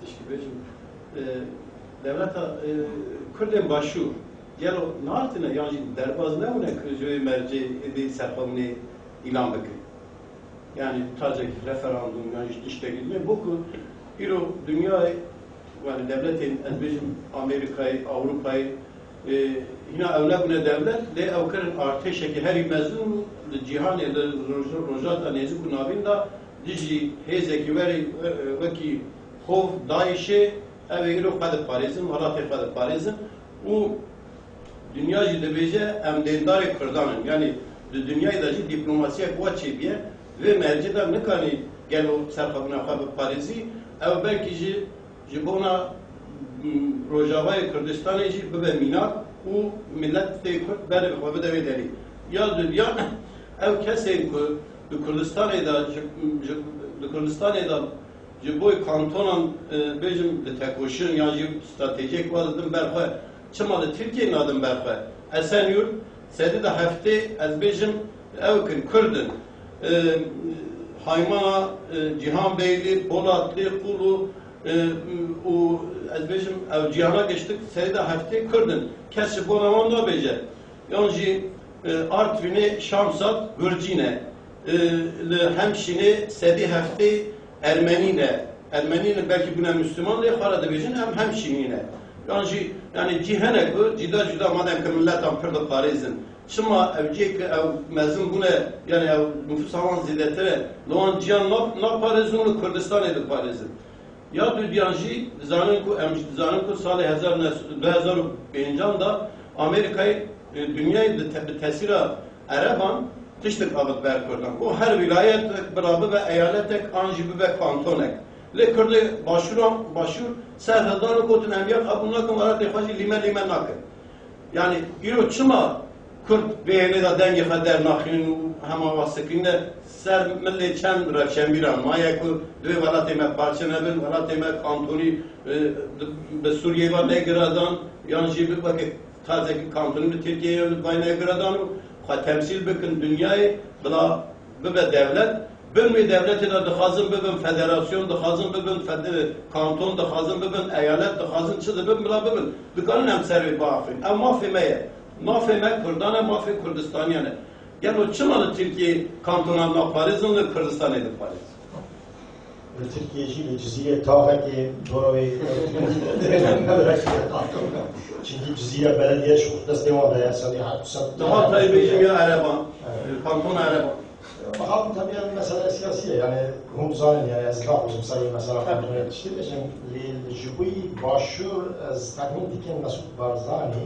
tişkî bêjim. E, dewleta, e, Kurdên Başûr gelo nehatine yan jî derbaz nebûne ku ji wê mercê êdî serxwebûnê îlan bikin? Yani tacek referandum yan jî tiştekî din. Bo ku îro dinyayê, yani dewletên, ez bêjim, Amerîkayê, Ewropayê, e, hîna ew nebûne dewlet, lê ew kirin artêşekî herî mezin û li cîhanê, li roj-, rojhilata nêzik û navîn de dijî hêzekî werê, e, e, wekî Xov, DAIŞê, ew ê îro xwe diparêzin, welatê xwe diparêzin û dinya jî dibêje em dêndarê Kurdan in. Yanî di dinyayê de jî dîplomasiyek wa çêbûye, vê mercê de nikanî gelo serxwebûna xwe biparêzî, ew belkî jî ji bona, m, Rojavayê Kurdistanê jî bibe mînak û miletê Kurd berê bi xwe bide wê derî. Ya dudiyan, ew kesên ku di Kurdistanê de, ji, ji, di Kurdistanê de ji bo kantonan, e, bêjim, ditekoşin yan jî stratejiyek wa didin ber xwe, çima li Tirkiyeyê nadin ber xwe? Esenyurt, sedî de heftê, ez bêjim, ew kin, Kurd in. E, Haymana, e, Cîhanbeylî, Polatlı, Qulu, e, û ez bêjim, ew cîhana giştik, sedî de heftê Kurd in. Kes ji bona wan nabêje. Yan jî, e, Artvinê Şamsat Gurcî ne. E, li Hemşînê sedî heftê Ermenî ne. Ermenî ne, belkî bûne Müslüman, lê xwe re dibêjin em Hemşînî ne. Yan jî, yani cî hene ku cîda cîda, madem ku miletan pir diparêzin, çima ew cê ku ew mezin bûne, yani ew nufûsa wan zêdetir e, li wan ciyan na-, naparêzin û li Kurdistanê diparêzin? Ya dudiyan jî dizanin ku, em jî dizanin ku salê hezar ne-, du hezar û pêncan de Amerîkayê, e, dinyayê di te-, bi tesîra Ereban tiştek avêt ber Kurdan. Û her wîlayetek bila bibe eyaletek an jî bibe kantonek. Lê Kurdê Başûran, Başûr ser hildan û gotin, em ya qebûl nakin, welatê xwe jî lîme lîme nakin. Yani îro çima Kurd vê hêlê de dengê xwe dernaxînin û hema wa sikirîn de ser milê çend rewşenbîran maye ku divê welatê me parçe nebin, welatê me kantonî, e, di, bi Sûriyeyê ve negiradan, yan jî bi weke tacekî kantonî bi Tirkiyeyê ve bi vay negiradan û xwe temsîl bikin dinyayê, bila bibe dewlet. Bin wê dewletê de dixwazin bibin federasyon, dixwazin bibin fed-, kanton, dixwazin bibin eyalet, dixwazin çi dibin, bila bibin. Dikarin em ser wê biaxivin. Ew mafê me ye. Mafê me Kurdan e, mafê Kurdistaniyan e. Gelo çima li Tirkiyeyê kantonan naparêzin, li Kurdistanê diparêzin? Li Tirkiyeyê jî li Cizîrê taxekê dora wê. Çunkî Cizîre belediye ji xwe destê wan de ye, serî heft sed. Daha taybê jî ya Ereban, Evet. Kantona Ereban. Bakalım, tabii, yani, mesele siyasi ye, yani, hûn zanin, yani, ez naxwazim ser wê mesela Tabii. Kantonê tiştê bêjim. Lê ji bo Başûr ez texmîn dikim Mesûd Barzanî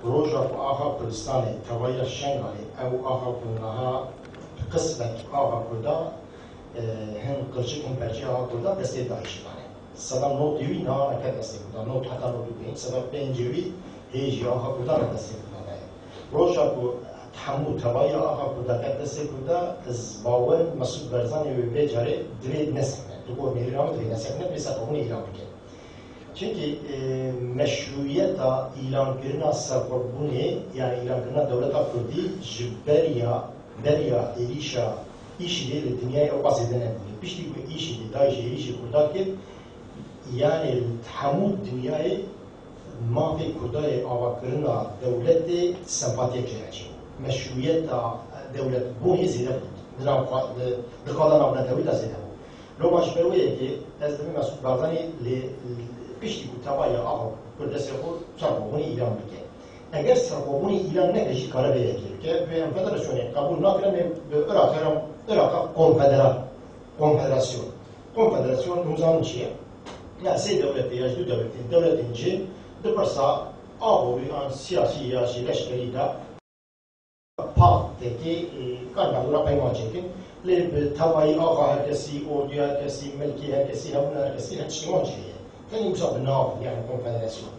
roja ku axa Kurdistanê, tevaya Şengalê, ew axa ku niha qismek axa Kurda, e, hin qirçik, hin perçê axa Kurda destê DAIŞê dane. Seda notê wî niha neket destê Kurdan. Not, heta notê wî, seda pêncê wî hê jî axa Kurdan destê Kurdan de ye. Roja ku hemû tevayî axa Kurda ket destê Kurda, ez bawer im Mesûd Barzanî wê vê carê divê nesekine. Di gor mêrîna min divê nesekine, divê serxwebûnê îlan bike. Çimkî, e, meşrûyeta îlankirina serxwebûnê, yani îlankirina dewleta Kurdî ji beriya, beriya êrîşa îşîdê li dinyayê ewqas zêde nebûye. Piştî ku îşîdê, DAIŞê êrîşê Kurda kir, yani hemû dinyayê mafê Kurda yê avakirina dewletê sempatiyek jê re çêbû. Meşrûyeta dewletbûnê zêde bû. Di nav xwe, di, di qada navnetewî de zêde bû. Loma ji ber wê yekê ez dibêm Mesûd Barzanî lê piştî ku tevaya axa Kurd destê xwe serxwebûnê îlan bike. Eger serxwebûnê îlan neke jî dikare vê yekê bike. Vê em federasyonê qebûl nakin, em ê bi Iraqê re, Iraqa konfedera-, konfederasyon. Konfederasyon hûn zanin çi ye? Ya sê dewletê ya ji du dewletê, dewletên cih di pirsa ava wî an siyasî ya jî leşkerî de paktekê, e, karna wira peyman çêkin. Lê bi tevayî axa her kesî, orduya her kesî, milkê her kesî, hebûna her kesî, her tiştê wan jê heye. Tenê wisa bi nav, yani konfederasyon.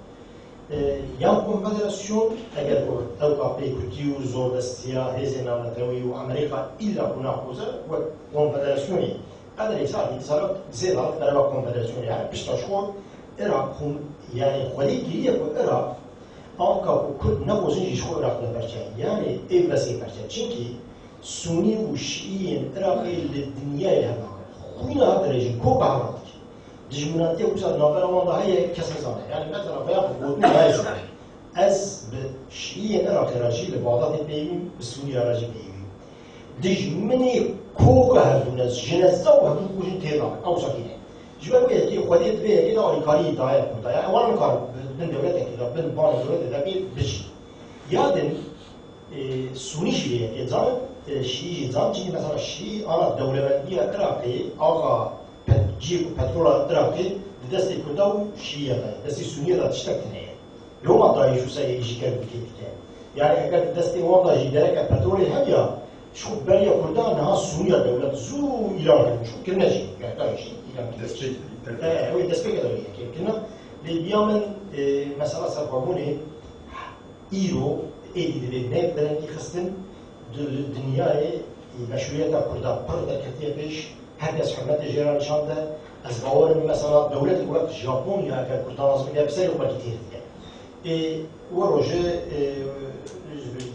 E, ya konfederasyon, eger ku ewka pêkutî û zordestiya hêzên navnetewî û Amerîka îlla ku naxwaze, wek konfederasyonê qederê sal, sala zêde hat bereva konfederasyonê. Yani pişta ji xwe Iraq hûn, yani xwedî kiriye ku Iraq Anka ku Kurd nexwazin jî ji xwe Iraq ve perçe. Yanî ê bi destê perçe. Çimkî Sunî û Şiî yên Iraqê li dinyayê hev nakin. Xwîna hev dirêjin, koka hev radikin. Dijminatiya ku di navbera wan de heye, kes nizane. Yanî mesela vaya ku gotin nayê zane. Ez bi Şiî yên Iraqê re jî li Baxdadê peyivîm, bi Sûriya re jî peyivîm. Dijminê koka hevdû ne, ji neza û hevdû bikujin têr nabe. Ew sakî ne. Ji ber wê yekê Xwedê di vê yekê de alîkarî daye Kurda. Ya ewan nikarin bin dewletekê de, bin bana dewletê de bê bijî. Ya din, e, Sunî jî vê yekê zanin, e, Şiî jî zanin. Çimkî mesela Şiî ana dewlemendiya Iraqê, axa pet-, cihê ku petrola Iraqê di destê Kurda û Şiî de ye. Destê Sunî de tiştek tune ye. Loma DAIŞ û S Y D'yê jî ger bi kê dike. Yanî eger di destê wan de jî gereke petrolê hebiya, ji xwe beriya Kurdan niha Sûriya dewlet zû îlan kirin. Ji xwe kirine jî, ger DAIŞ'î îlan kirine jî. Destpêk, destpêk. E, ew ê destpêkê de wê yekê kirine. Lê biya min, e, mesela serxwebûnê îro êdî divê ne bi rengî xistin, di, li dinyayê, e, meşrûyeta Kurda pir derketiye pêş. Her kes hurmetê jê re nîşan de. Ez bawer im, mesela, dewletê wek Japonya eger Kurdan razî bike, bi serê xwe belkî têr dike. Ê, we rojê, ê,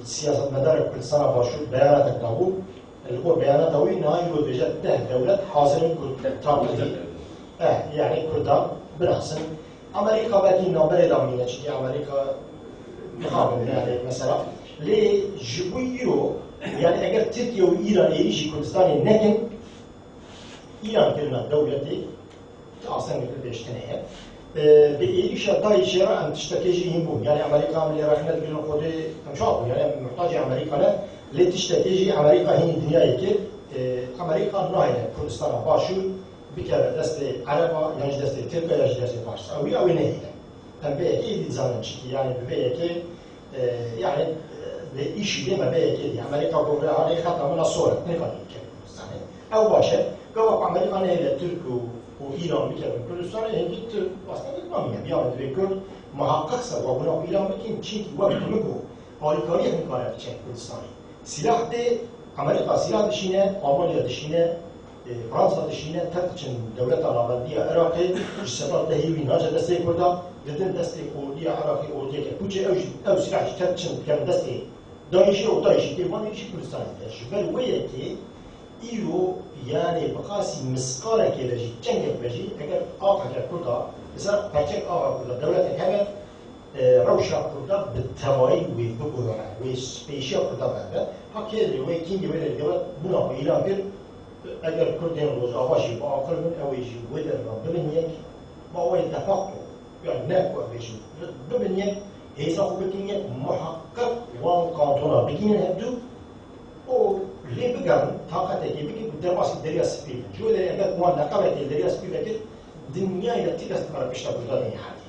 siyasetmedarek Kurdistana Başûr beyanetek dabû. Li gor beyaneta wî niha îro dibêje deh dewlet hazir in Kurd tam Eh, yani Kurdan biraxsin. Amerîka belkî navberê de mîne, çimkî Amerîka mixabin yani mesela. Lê ji bo îro, yani eger Tirkiye û Îran êrîşî Kurdistanê nekin, Îran kirina dewletê, di astengekî pêş tune ye. E, bi êrîşa DAIŞ'ê re em tiştekê jî hîn bûn. Yani Amerîka em lê rexne digirin xwedê em çawa bûn. Yani em muhtacê Amerîka ne, lê tiştekê jî Amerîka hînî dinyayê kir. E, Amerîka nahêle Kurdistana Başûr bikeve destê Ereba, yan jî destê Tirka, yan jî destê Farsa. Ew ê, ew ê nehêle. Em vê yekê êdî dizanin çikî, yani bi vê yekê, e, yani, e, vê îşî dê me vê yekê dî. Amerîka got, "Rê hanê xeta min a sor e, nikarî bike Kurdistanê." Ew baş e. Gava ku Amerîka nehêle Tirk û, û Îran bikevin Kurdistanê, hingî tu aslında dikmamîne. Biya me divê Kurd muhaqqeq ser wabûna xwe îlan bikin, çimkî wek tu min got, alîkariyek nikare biçe Kurdistanê. Silah tê, Amerîka silah dişîne, Almanya dişîne, e, Fransa dişîne, tev diçin dewleta navendî ya Iraqê, ji seda dehê wî nace destê Kurda, didin destê ordiya Iraqê, ordiyeke pûçê, ew jî, ew silah jî tev diçin dikevin destê DAIŞ'ê û DAIŞ'ê tê van êrîşî Kurdistanê dike. Ji ber wê yekê îro, yani bi qasî misqalekê ve jî, çengek ve jî, eger axeke Kurda, mesela perçek axa Kurda, dewletek hebe, e, rewşa Kurda bi tevayî wê bigurane, wê spêşiya Kurda berde. Ha kê lê wê kîngê wê lê dewlet bûna xwe îlan kir, eger Kurdên Rojava jî bi aqil bin, ew ê jî wê derve bibin yek, bi awayê de facto, yani ne ku em bêjin, bibin yek, hêza xwe bikin yek, muhaqqeq wan kantona bigihînin hevdû û lê bigerin, taqetekê bikin ku derbasî Derya Spî bin. Ji wê derê eger wan neqebekê Derya Spî vekir, dinyayê de ti kes dikare pişta Kurdan heyî herdî.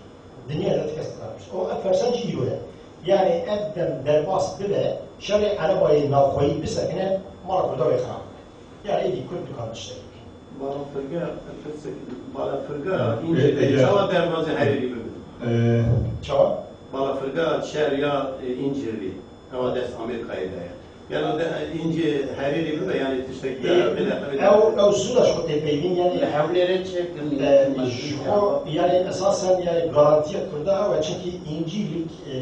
Dinyayê de ti kes dikare pişta. O ev fersen jî îro ye. Yani ev dem derbas bibe, şerê Erebayê navxweyî bisekine, mala Kurda wê xirab bibe. Yani êdî Kurd dikarin tiştekî bikin. Balafirge, pirsek, balafirge Hı. İncirlî E, e, çawa derbazê Herêrî bibin? E, Çawa? Balafirge şer ya, e, İncirlî. Ewa dest Amerîkayê de ye. Yani de, e, İnci Herêrî bibe, yani tiştek E, bile, bile, bile. Ew, ew zû da ji xwe tê peyvîn, yani, Li Hewlêrê çêkin, e, ji xwe, yani esasen, yani garantiya Kurda ew e, çimkî İncirlik, e,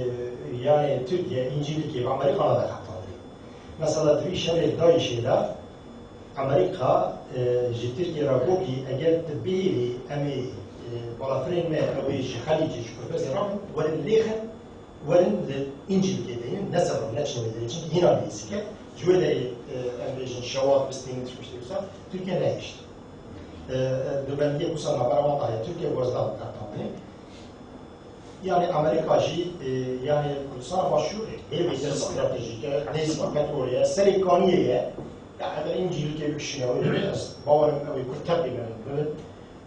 yani Tirkiye, İncirlikê bi Amerîka nade xebitandinê. Mesela di vî şerê DAIŞ'ê de Amerîka, e, ji Tirkiye re gotî, eger tu bihêlî em ê, e, balafirên me ew ê ji Xelîcê, ji Kurfezê re werin lêxin, werin li Încîlkê de yên, ne sevan, ne çin wê derê, çimkî hîna nêzîk e. Ji wê derê, e, em bêjin şewat, bistên, tişt, tiştê wisa, Tirkiye nehişt. E, e, dubendiyek wisa navbera wan de heye, Tirkiye werza xebitandinê. Yani Amerîka jî, e, yani Kurdistana Başûr hêvîtir stratejîk e, nêzîka petrolê ye, serê kaniyê ye. Ya eger Încîlkê bikişîne wê derê, ez bawer im ew ê Kurd tev bibin, bibin.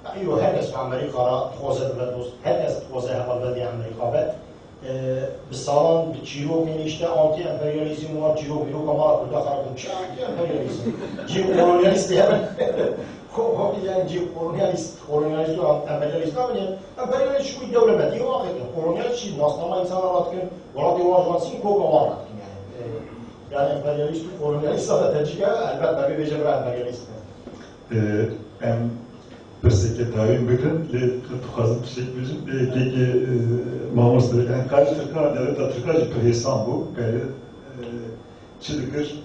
Ya îro her kes bi Amerîka re dixwaze bibe dost, her kes dixwaze hevalbendê Amerîka be. E, bi salan bi çîrokên îşte anti-emperyalîzm û çîrok mîroka mala Kurda xerab bû. Çi anti-emperyalîzm? Cihê kolonyalîstê hebe. Ho-, ho-, yani cihê kolonyalîst, kolonyalîst û emperyalîst nabin ya. Emperyalîst ji wî dewlemendî û axir kolonyalîst jî nasnama însana radikin, welatê wan ji wan sîn koka wan radikin yani. E, yani emperyalîst û kolonyalîst stratejîk e, elbet me bê bêje bira emperyalîst be. E, em Pirseke dawîn bigirin, lê dixwazim tiştek bêjim. Lê yekê, e, mamoste, yani, karê Tirka, dewleta Tirka jî pir hêsan bû. Yani, e, çi dikir?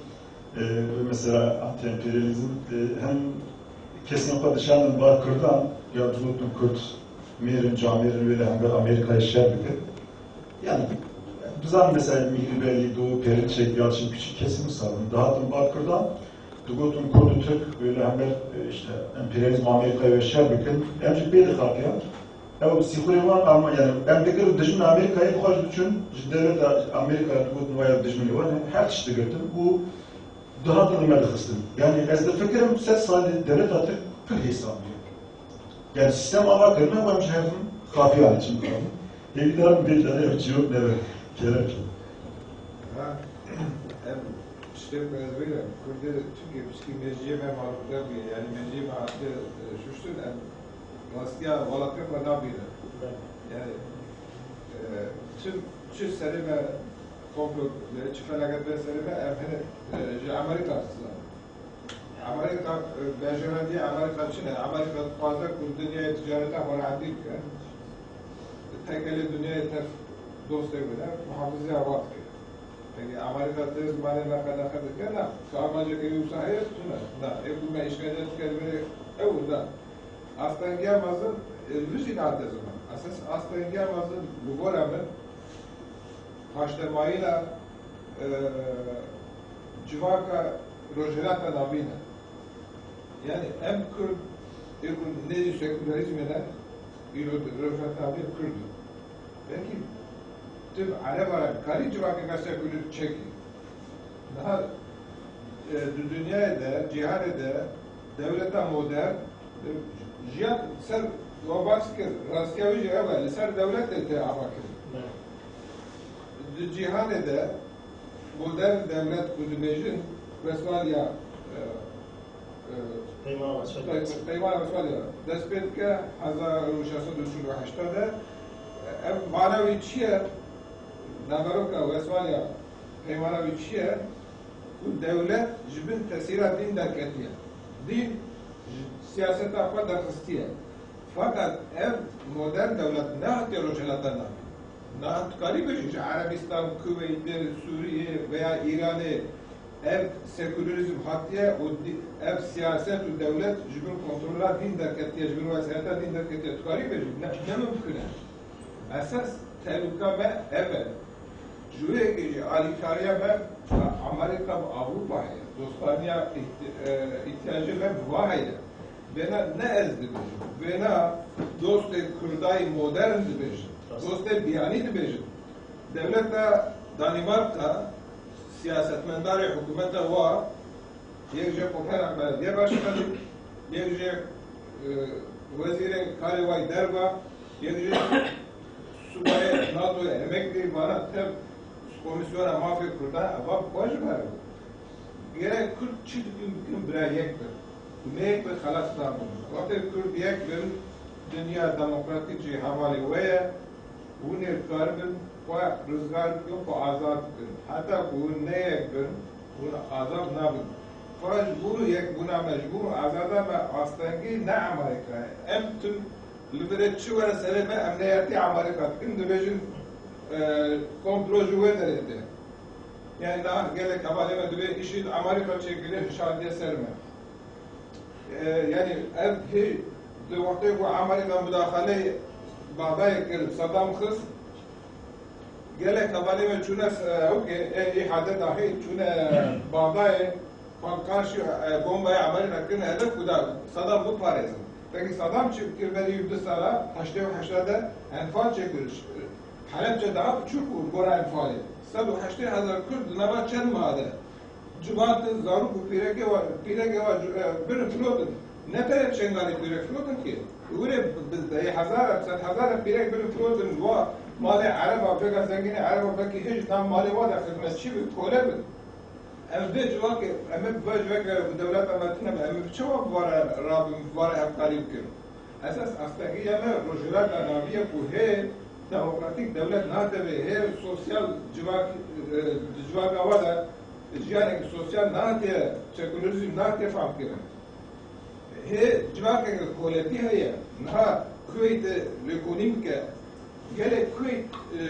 E, mesela anti-emperyalizm, e, hem kesên xwe dişandin bar Kurdan, ya digotin Kurd mêrin, camêrin wê li hember Amerîkayê şer bikin. Yani, bizan mesela Mihri Belî, Doğu Perinçek, Yalçın Küçük kesin sanırım. Dihatin bar Kurdan, digotin Kurd û Tirk wê li hember, e, işte, emperyalizm Amerîkayê wê şer bikin. Em jî pê dixapiyan. Ew sîxurê wan ama, yani, em digirin dijmin Amerîkayê, bi xwe jî diçûn ji dewleta Amerîkayê digotin waya dijminê wan, her tişt digirtin û dihatin li me dixistin. Yani, ez difikirim sed salê dewleta Tirk pir hêsan bûye. Yani, sîstem ava kirine, em ji hev xafiyan çi bixwazin. Hêvîdarim bê dane ev çîrok nebe. Kerem. Ha, em tiştê ku ez bêjim, Kurdê Tirkiyê piçkî mejiyê me malûmdar bûye. Yani, mejiyê me hatiye, e, şuştin, em rastiya welatê xwe nabînin. Yani, e, çi, çi serê me komplo, yani çi felaket be serê me, em hene, e, ji Amerîka dizanin. Amerîka, e, berjewendiya Amerîka çi ne? Amerîka dixwaze ku dinyayê ticareta xwe rehendî bike. Tekelê dinyayê tev dostê bide, muhafiziya wan dike. Peki Amerîka tê zimanê me qedexe dike? Na. Tu amanceke wî wisa heye? Tune. Na. Ê ku me îşkence dike li vê ew da. Astengiya mezin, e, li vî jî nate ziman. Esas astengiya mezin li gora min paştemayîna, e, civaka Rojhilata Navîn e. Yani em Kurd, ê ku nêzî sekülerîzmê ne, îro Rojhilata Navîn Kurd in. Belkî tu Ereba re karî civakeke seküler çekî. Niha, e, di dinyayê de, cîhanê de dewleta modern, e, jiyan ser, we baş kir, rastiya wî jî ew e, li ser dewletê tê ava kirin. Evet. Di cîhanê de modern dewlet ku dibêjin, Westfalya, e, e, Peymana Westfalya. Pey-, Peymana Westfalya dest pê dike, hezar û şeş sed û çil û heşt de. Ev mana wî çi ye? Naveroka Westfalya, peymana wî çi ye? Ku dewlet ji bin tesîra dîn derketiye. Dîn ji siyaseta xwe derxistiye. Fakat ev modern dewlet nehatiye Rojhilata Navîn. Niha tu karî bêjî ji Erebistan, Kuweytê, Sûriyê veya Îranê ev sekülerîzm hatiye û di-, ev siyaset û dewlet ji bin kontrola dîn derketiye, ji bin wesayeta dîn derketiye. Tu karî bêjî, ne, ne mimkun e. Esas tehlûka me ev e. Ji wê yekê jî alîkariya me bi Amerîka, bi Ewropa heye. Dostaniya îhti-, e, îhtiyacê me bi va heye. Vêna ne ez dibêjim. Vêna dostê Kurdayê modern dibêjin. Dostê biyanî dibêjin. Dewleta Danîmarka, siyasetmendarê hikûmeta wa, yek jê Kopenhag Belediye Başkanı, yek jê, e, wezîrê karê wa yê derve, yek jê subayê NATOyê emeklî, vana tev Komîsyona Mafê Kurdan, eva bi xwe ji ber bû. Gerek Kurd çi dikin, bikin bira yek bin. Ku ne yek bin, xelas nabin. Wextê Kurd yek bin, dinya demokratîk jî hevalê we ye. Hûn ê karibin xwe rizgar bikin, xwe azad bikin. Heta ku hûn ne yek bin, hûn azad nabin. Xwe ji bo yekbûna me, ji bo azada me astengî ne Amerîka ye. Em tim li virê çi were serê me, em neyartî Amerîka dikin, dibêjin, e, komplo ji wê derê tê. Yani niha gelek hevalê me dibê îşî li Amerîka çêkiriye, hişandiye ser me. E, yani ev hê di wextê ku Amerîka mudaxaleyê Bexdayê kir, Saddam xist, gelek hevalê me çûne, e, ewkê, e, îhade dahî çûne Bexdayê, xwe karşî, e, bombaya Amerîka kirine hedef ku da Saddam biparêzin. Pekî Saddam çi kir berî du sala, heştê û heşt de Enfal çêkir. Helepçe daha biçûk bû gora Enfalê. Sed û heştê hezar Kurd di nava çerma de. Civatin, zarok û pîrekê wa, pîrekê wa, e, birin filotin. Ne pere Şengalê pîrek filotin ki. Wire bi, bi, hezar, sed hezar pîrek birin filotin, wa malê Ereba, vêga zengînê Ereba, belkî hêj nav malê wa de xizmetçî bi, kole bi. Em vê civakê, em ê bi vê civakê ku dewleta me tune be, em ê bi çawa bi vare rabin, bi vare hevkarî bikin? Esas astegiya me Rojhilata Navî ye ku hê demokratîk dewlet nahate vê, hê sosyal civak, e, di civaka we de jiyanekî sosyal nahatiye, sekülerîzm nahatiye fam kirin. E, Hê civakeke koletî heye. Niha Kuweyt lêkolîn dike. Gelek Kuweyt, e,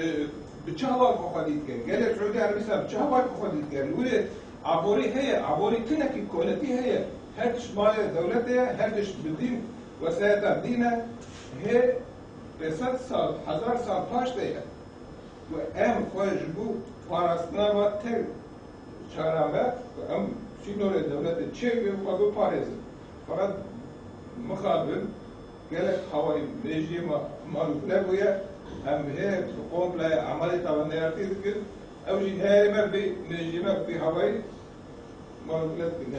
bi çi hawayeke xwedî dike? Gelek Siûdî Erebistan bi çi hawayeke xwedî dike? Li wir aborî heye, aborî tinekî koletî heye. Her tişt malê dewletê ye, her tişt bi dîn, wesayeta dîn e. Hê pênc sed sal, hezar sal paş de ye. Ku em xwe ji bo parastina me tek çare me, ku em sînorê dewletê çêkin, xwe biparêzin. Feqet mixabin, gelek hawayî mejiyê me manipule bûye, em hê bi komple emelê tawandertî dikin. Ew jî heyerê me bê mejiyê me bê hawayî manipule dikin.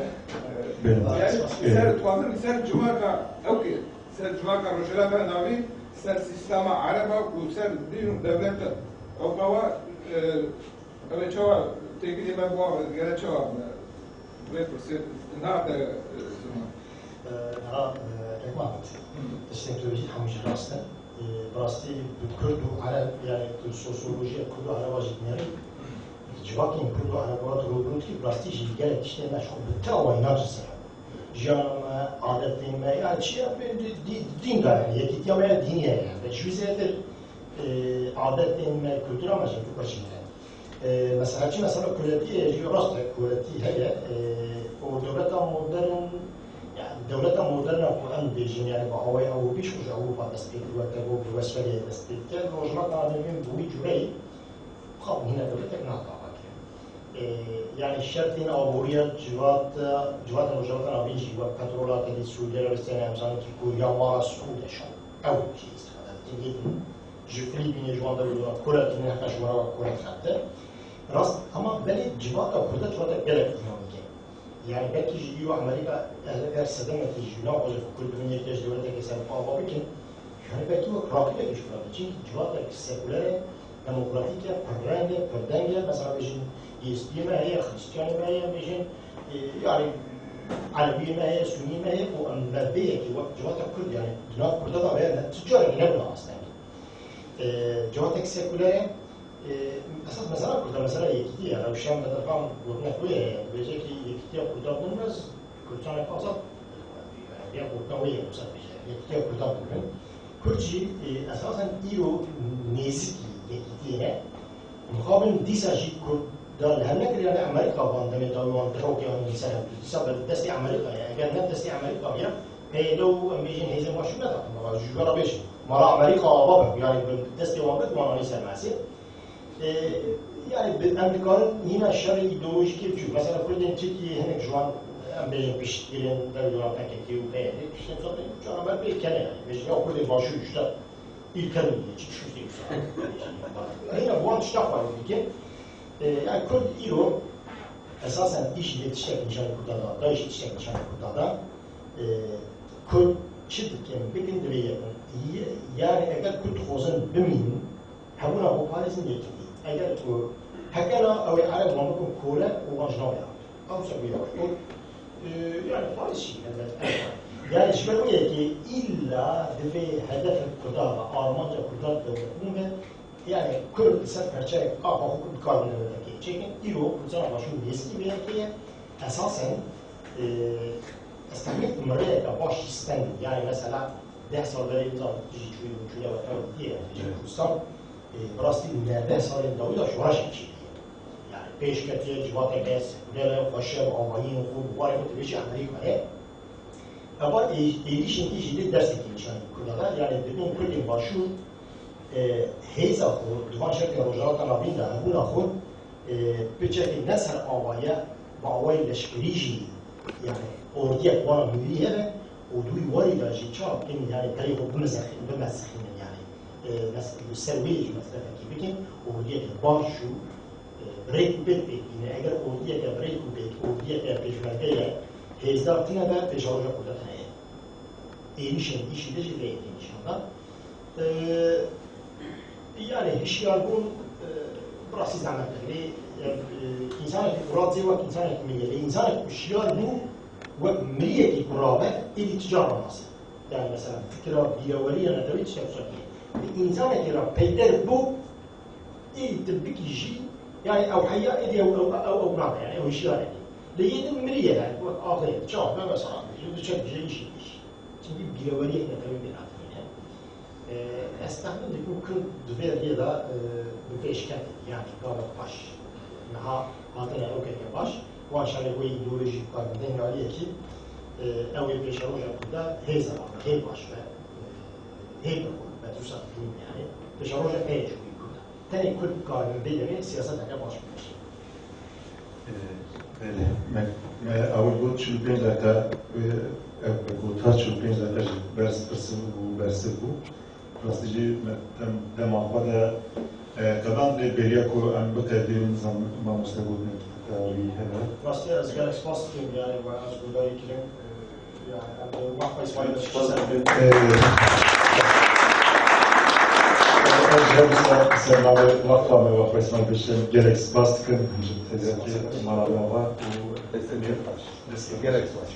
Belê. Yani, ser, dixwazim ser civaka, ew ki, ser civaka Rojhilata Navîn, ser sîstema ereba û ser dîn û dewlete. Ew qewa, e, ew ê çawa têkilî me bû, gere çawa me vê pirsê nate, e, ziman. E, ha, e, Kek Mahmut, tiştên tu dibêjî hemû jî rast in. E, bi rastî bi Kurd û Ereb, yani tu sosyolojiya Kurd û Ereba jî dinêrî, civakên Kurd û Ereba tu rûbirû dikî, bi rastî jî gelek tiştên me ji xwe bi te awayî naçin ser hev. Jiyana me, adetên me, yani çi ya, di-, di-, dîn de yani, yekîtiya me ya dînî ye yani. Ji wî zêdetir, e, adetên me, kultura me jî tu qirçî ne. E, mesela çi mesela kuletî ye, jî rast e, kuletî heye. E, û dewleta modern, yani dewleta modern ku em dibêjin, yani bi awayê Ewropî, ji Ewropa dest pê kiriye, te got bi Westfalya dest pê dike. Rojhilata Navîn bi wî cureyî, xwe hîne dewletek nahata ava kirin. E, yani şertên aboriya civat, civata Rojhilata Navîn jî wek petrola te dî Sûdî Erebistan, em zanin ki Koriya mala Sûd e şan. Ew jî îstîfade dikin. Ji Filîpînê ji wan de wilo kure tune, heta ji wan re kure dixebite. Rast, ama belê civaka Kurda civaka gelek dînamîk e. Yani belkî jî îro Amerîka, eger sedemekî jî naxwaze ku Kurd bibin yek ji dewleteke serpa ava bikin, yani belkî wek rakibekî ji Kurdan. Çimkî civatek sekuler e, demokratîk e, pirreng e, pirdeng e. Mesela bêjin Êzidiyê me heye, Xristiyanê me heye, bêjin, e, yani Erebiyê me heye, Suniyê me heye, û em berpê yekê wek civata Kurd, yani di nav Kurda de heye, ne, tu carekî nebûna astengî. E, civatek sekuler e, e, esas mesela Kurda, mesela yekîtî ye. Rewşen Bedirxan gotinek wê ye, dibêje ki yekîtiya Kurda bin be, Kurdistanek azad, ya gotinek wê ye, wisa dibêje, yekîtiya Kurda bin be. Kurd jî, e, esasen îro nêzikî yekîtiyê ne. Mixabin dîsa jî Kurda li hev nekir, yani Amerîka van demê dawî wan dirokê anî ser hev. Dîsa bi destê Amerîka ye. Eger ne destê Amerîka biya, P Y D û em bêjin hêzên baş nedatin. Mala ji we re bêjin. Mala Amerîka ava be, yani bi destê wan be, wan anî ser mesê. E, yani bi, em dikarin hîna şerê îdeolojîkê biçûk. Mesela Kurdên Tirkiyê hinek ji wan, em bêjin piştgirên dewleta P K K û P Y D, tiştên wisa bêjin, çawa ber pê kene yani. Bêjin ya Kurdên Başûr işte îlker bûye, çi tiştê wisa. Hîna wan tişta xwe dikin. E, yani Kurd îro esasen îşî lê tiştek nîşanî Kurda da, da îşî tiştek nîşanî Kurda da. E, Kurd çi dikin, bikin, divê yekin. Y-, yani eger Kurd dixwazin bimînin, hebûna xwe parêzin yekî dî. Eger ku heke na ew ê Ereb wan bikin kole û wan ji navê re. Ew ser wî re. Û, e, yani Faris jî helbet. Yani ji ber wê yekê îlla divê hedefek Kurdan ve armanca Kurdan dewlet bûn be, yani Kurd li ser perçeyek axa xwe Kurd dikar bi dewletekê çêkin. Îro Kurdistana Başûr nêzikî vê yekê ye. Esasen, e, ez temî mireyeke baş jî stendî. Yani mesela deh sal berê wisa jî çûyî û çûyî weke wekî ye. Ji Kurdistan, e, bi rastî neh deh salên dawî de şoreşek çêkiriye. Yani pêş ketiye, civateke sekuler e, xweş e, bi avahiyên xwe, bi warê xwe dibêjî Amerîka ye. Eva ê-, êrîşên î jî dê dersekî nîşanî Kurda da. Yani dibên Kurdên Başûr, e, hêza xwe di van şertên Rojhilata Navîn de hebûna xwe, e, piçekê ne ser ava ye, bi awayê leşkerî jî, yani ordiyek wana milî hebe û di wî warî de jî çawa bikin, yani perê xwe bimezexînin, bimesexînin, yani, e, mes-, li ser wê jî mesrefekî bikin, ordiyeke baş û, e, bi rêk û pêk pêk bîne. Eger ordiyeke bi rêk û pêk, ordiyeke pêşmerge ye, hêzdar tune be, pêşeroja Kurda tune ye. Êrîşên îşî de jî vê yekê nîşan da. E, yani hişyarbûn, e, bi rastî zehmet e. Lê, e, e, însanekî ku radizê wek însanekî mirî ye. Lê însanek hişyar bû wek miriyekî ku rabe, êdî tu car ranasî. Yani mesela fikra, bîreweriya netewî tiştek wisa ye. Lê însanekî re peyder bû, ê tu bikî jî, yani ew heya êdî ew, ew, ew, ew nabe, yani ew hişyar e. Lê yê din miriye, yani wek axirê, çawa be mesela. Diçe dijî jî. Çimkî bîreweriyek netewî pê hatî hene. E, ez texmîn dikim ku di vê riyê de, e, bi pêş ketin, yanî gava baş, niha hatine ew keke baş, wan şerê wê îdeolojî karmendên aliyekî, e, ew ê pêşeroja ku de hê zeman, hê baş be, e, hê be xwe, be dursa dûn yani, pêşeroja peyê ji wî ku de. Tenê Kurd karin vê demê siyaseteke baş bikişîne. Ee, Belê. Me, me awil got çil û pênc deqe, e, ev me got her çil û pênc deqe ji berz pirsin û bersiv bû. Rastî jî me dem, dema xwe de, e, qedan rê bêriya ku em biqedînin zam-, mamoste gotinê te wî hebe. Rastî ez gelek spas dikim, yani we ez guhdarî kirim. Ee, Ez ji hev ser, ser navê wexta me wexta Îsmaîl Beşîr gelek spas dikim. Ji tezekî mala me va û Gelek spas.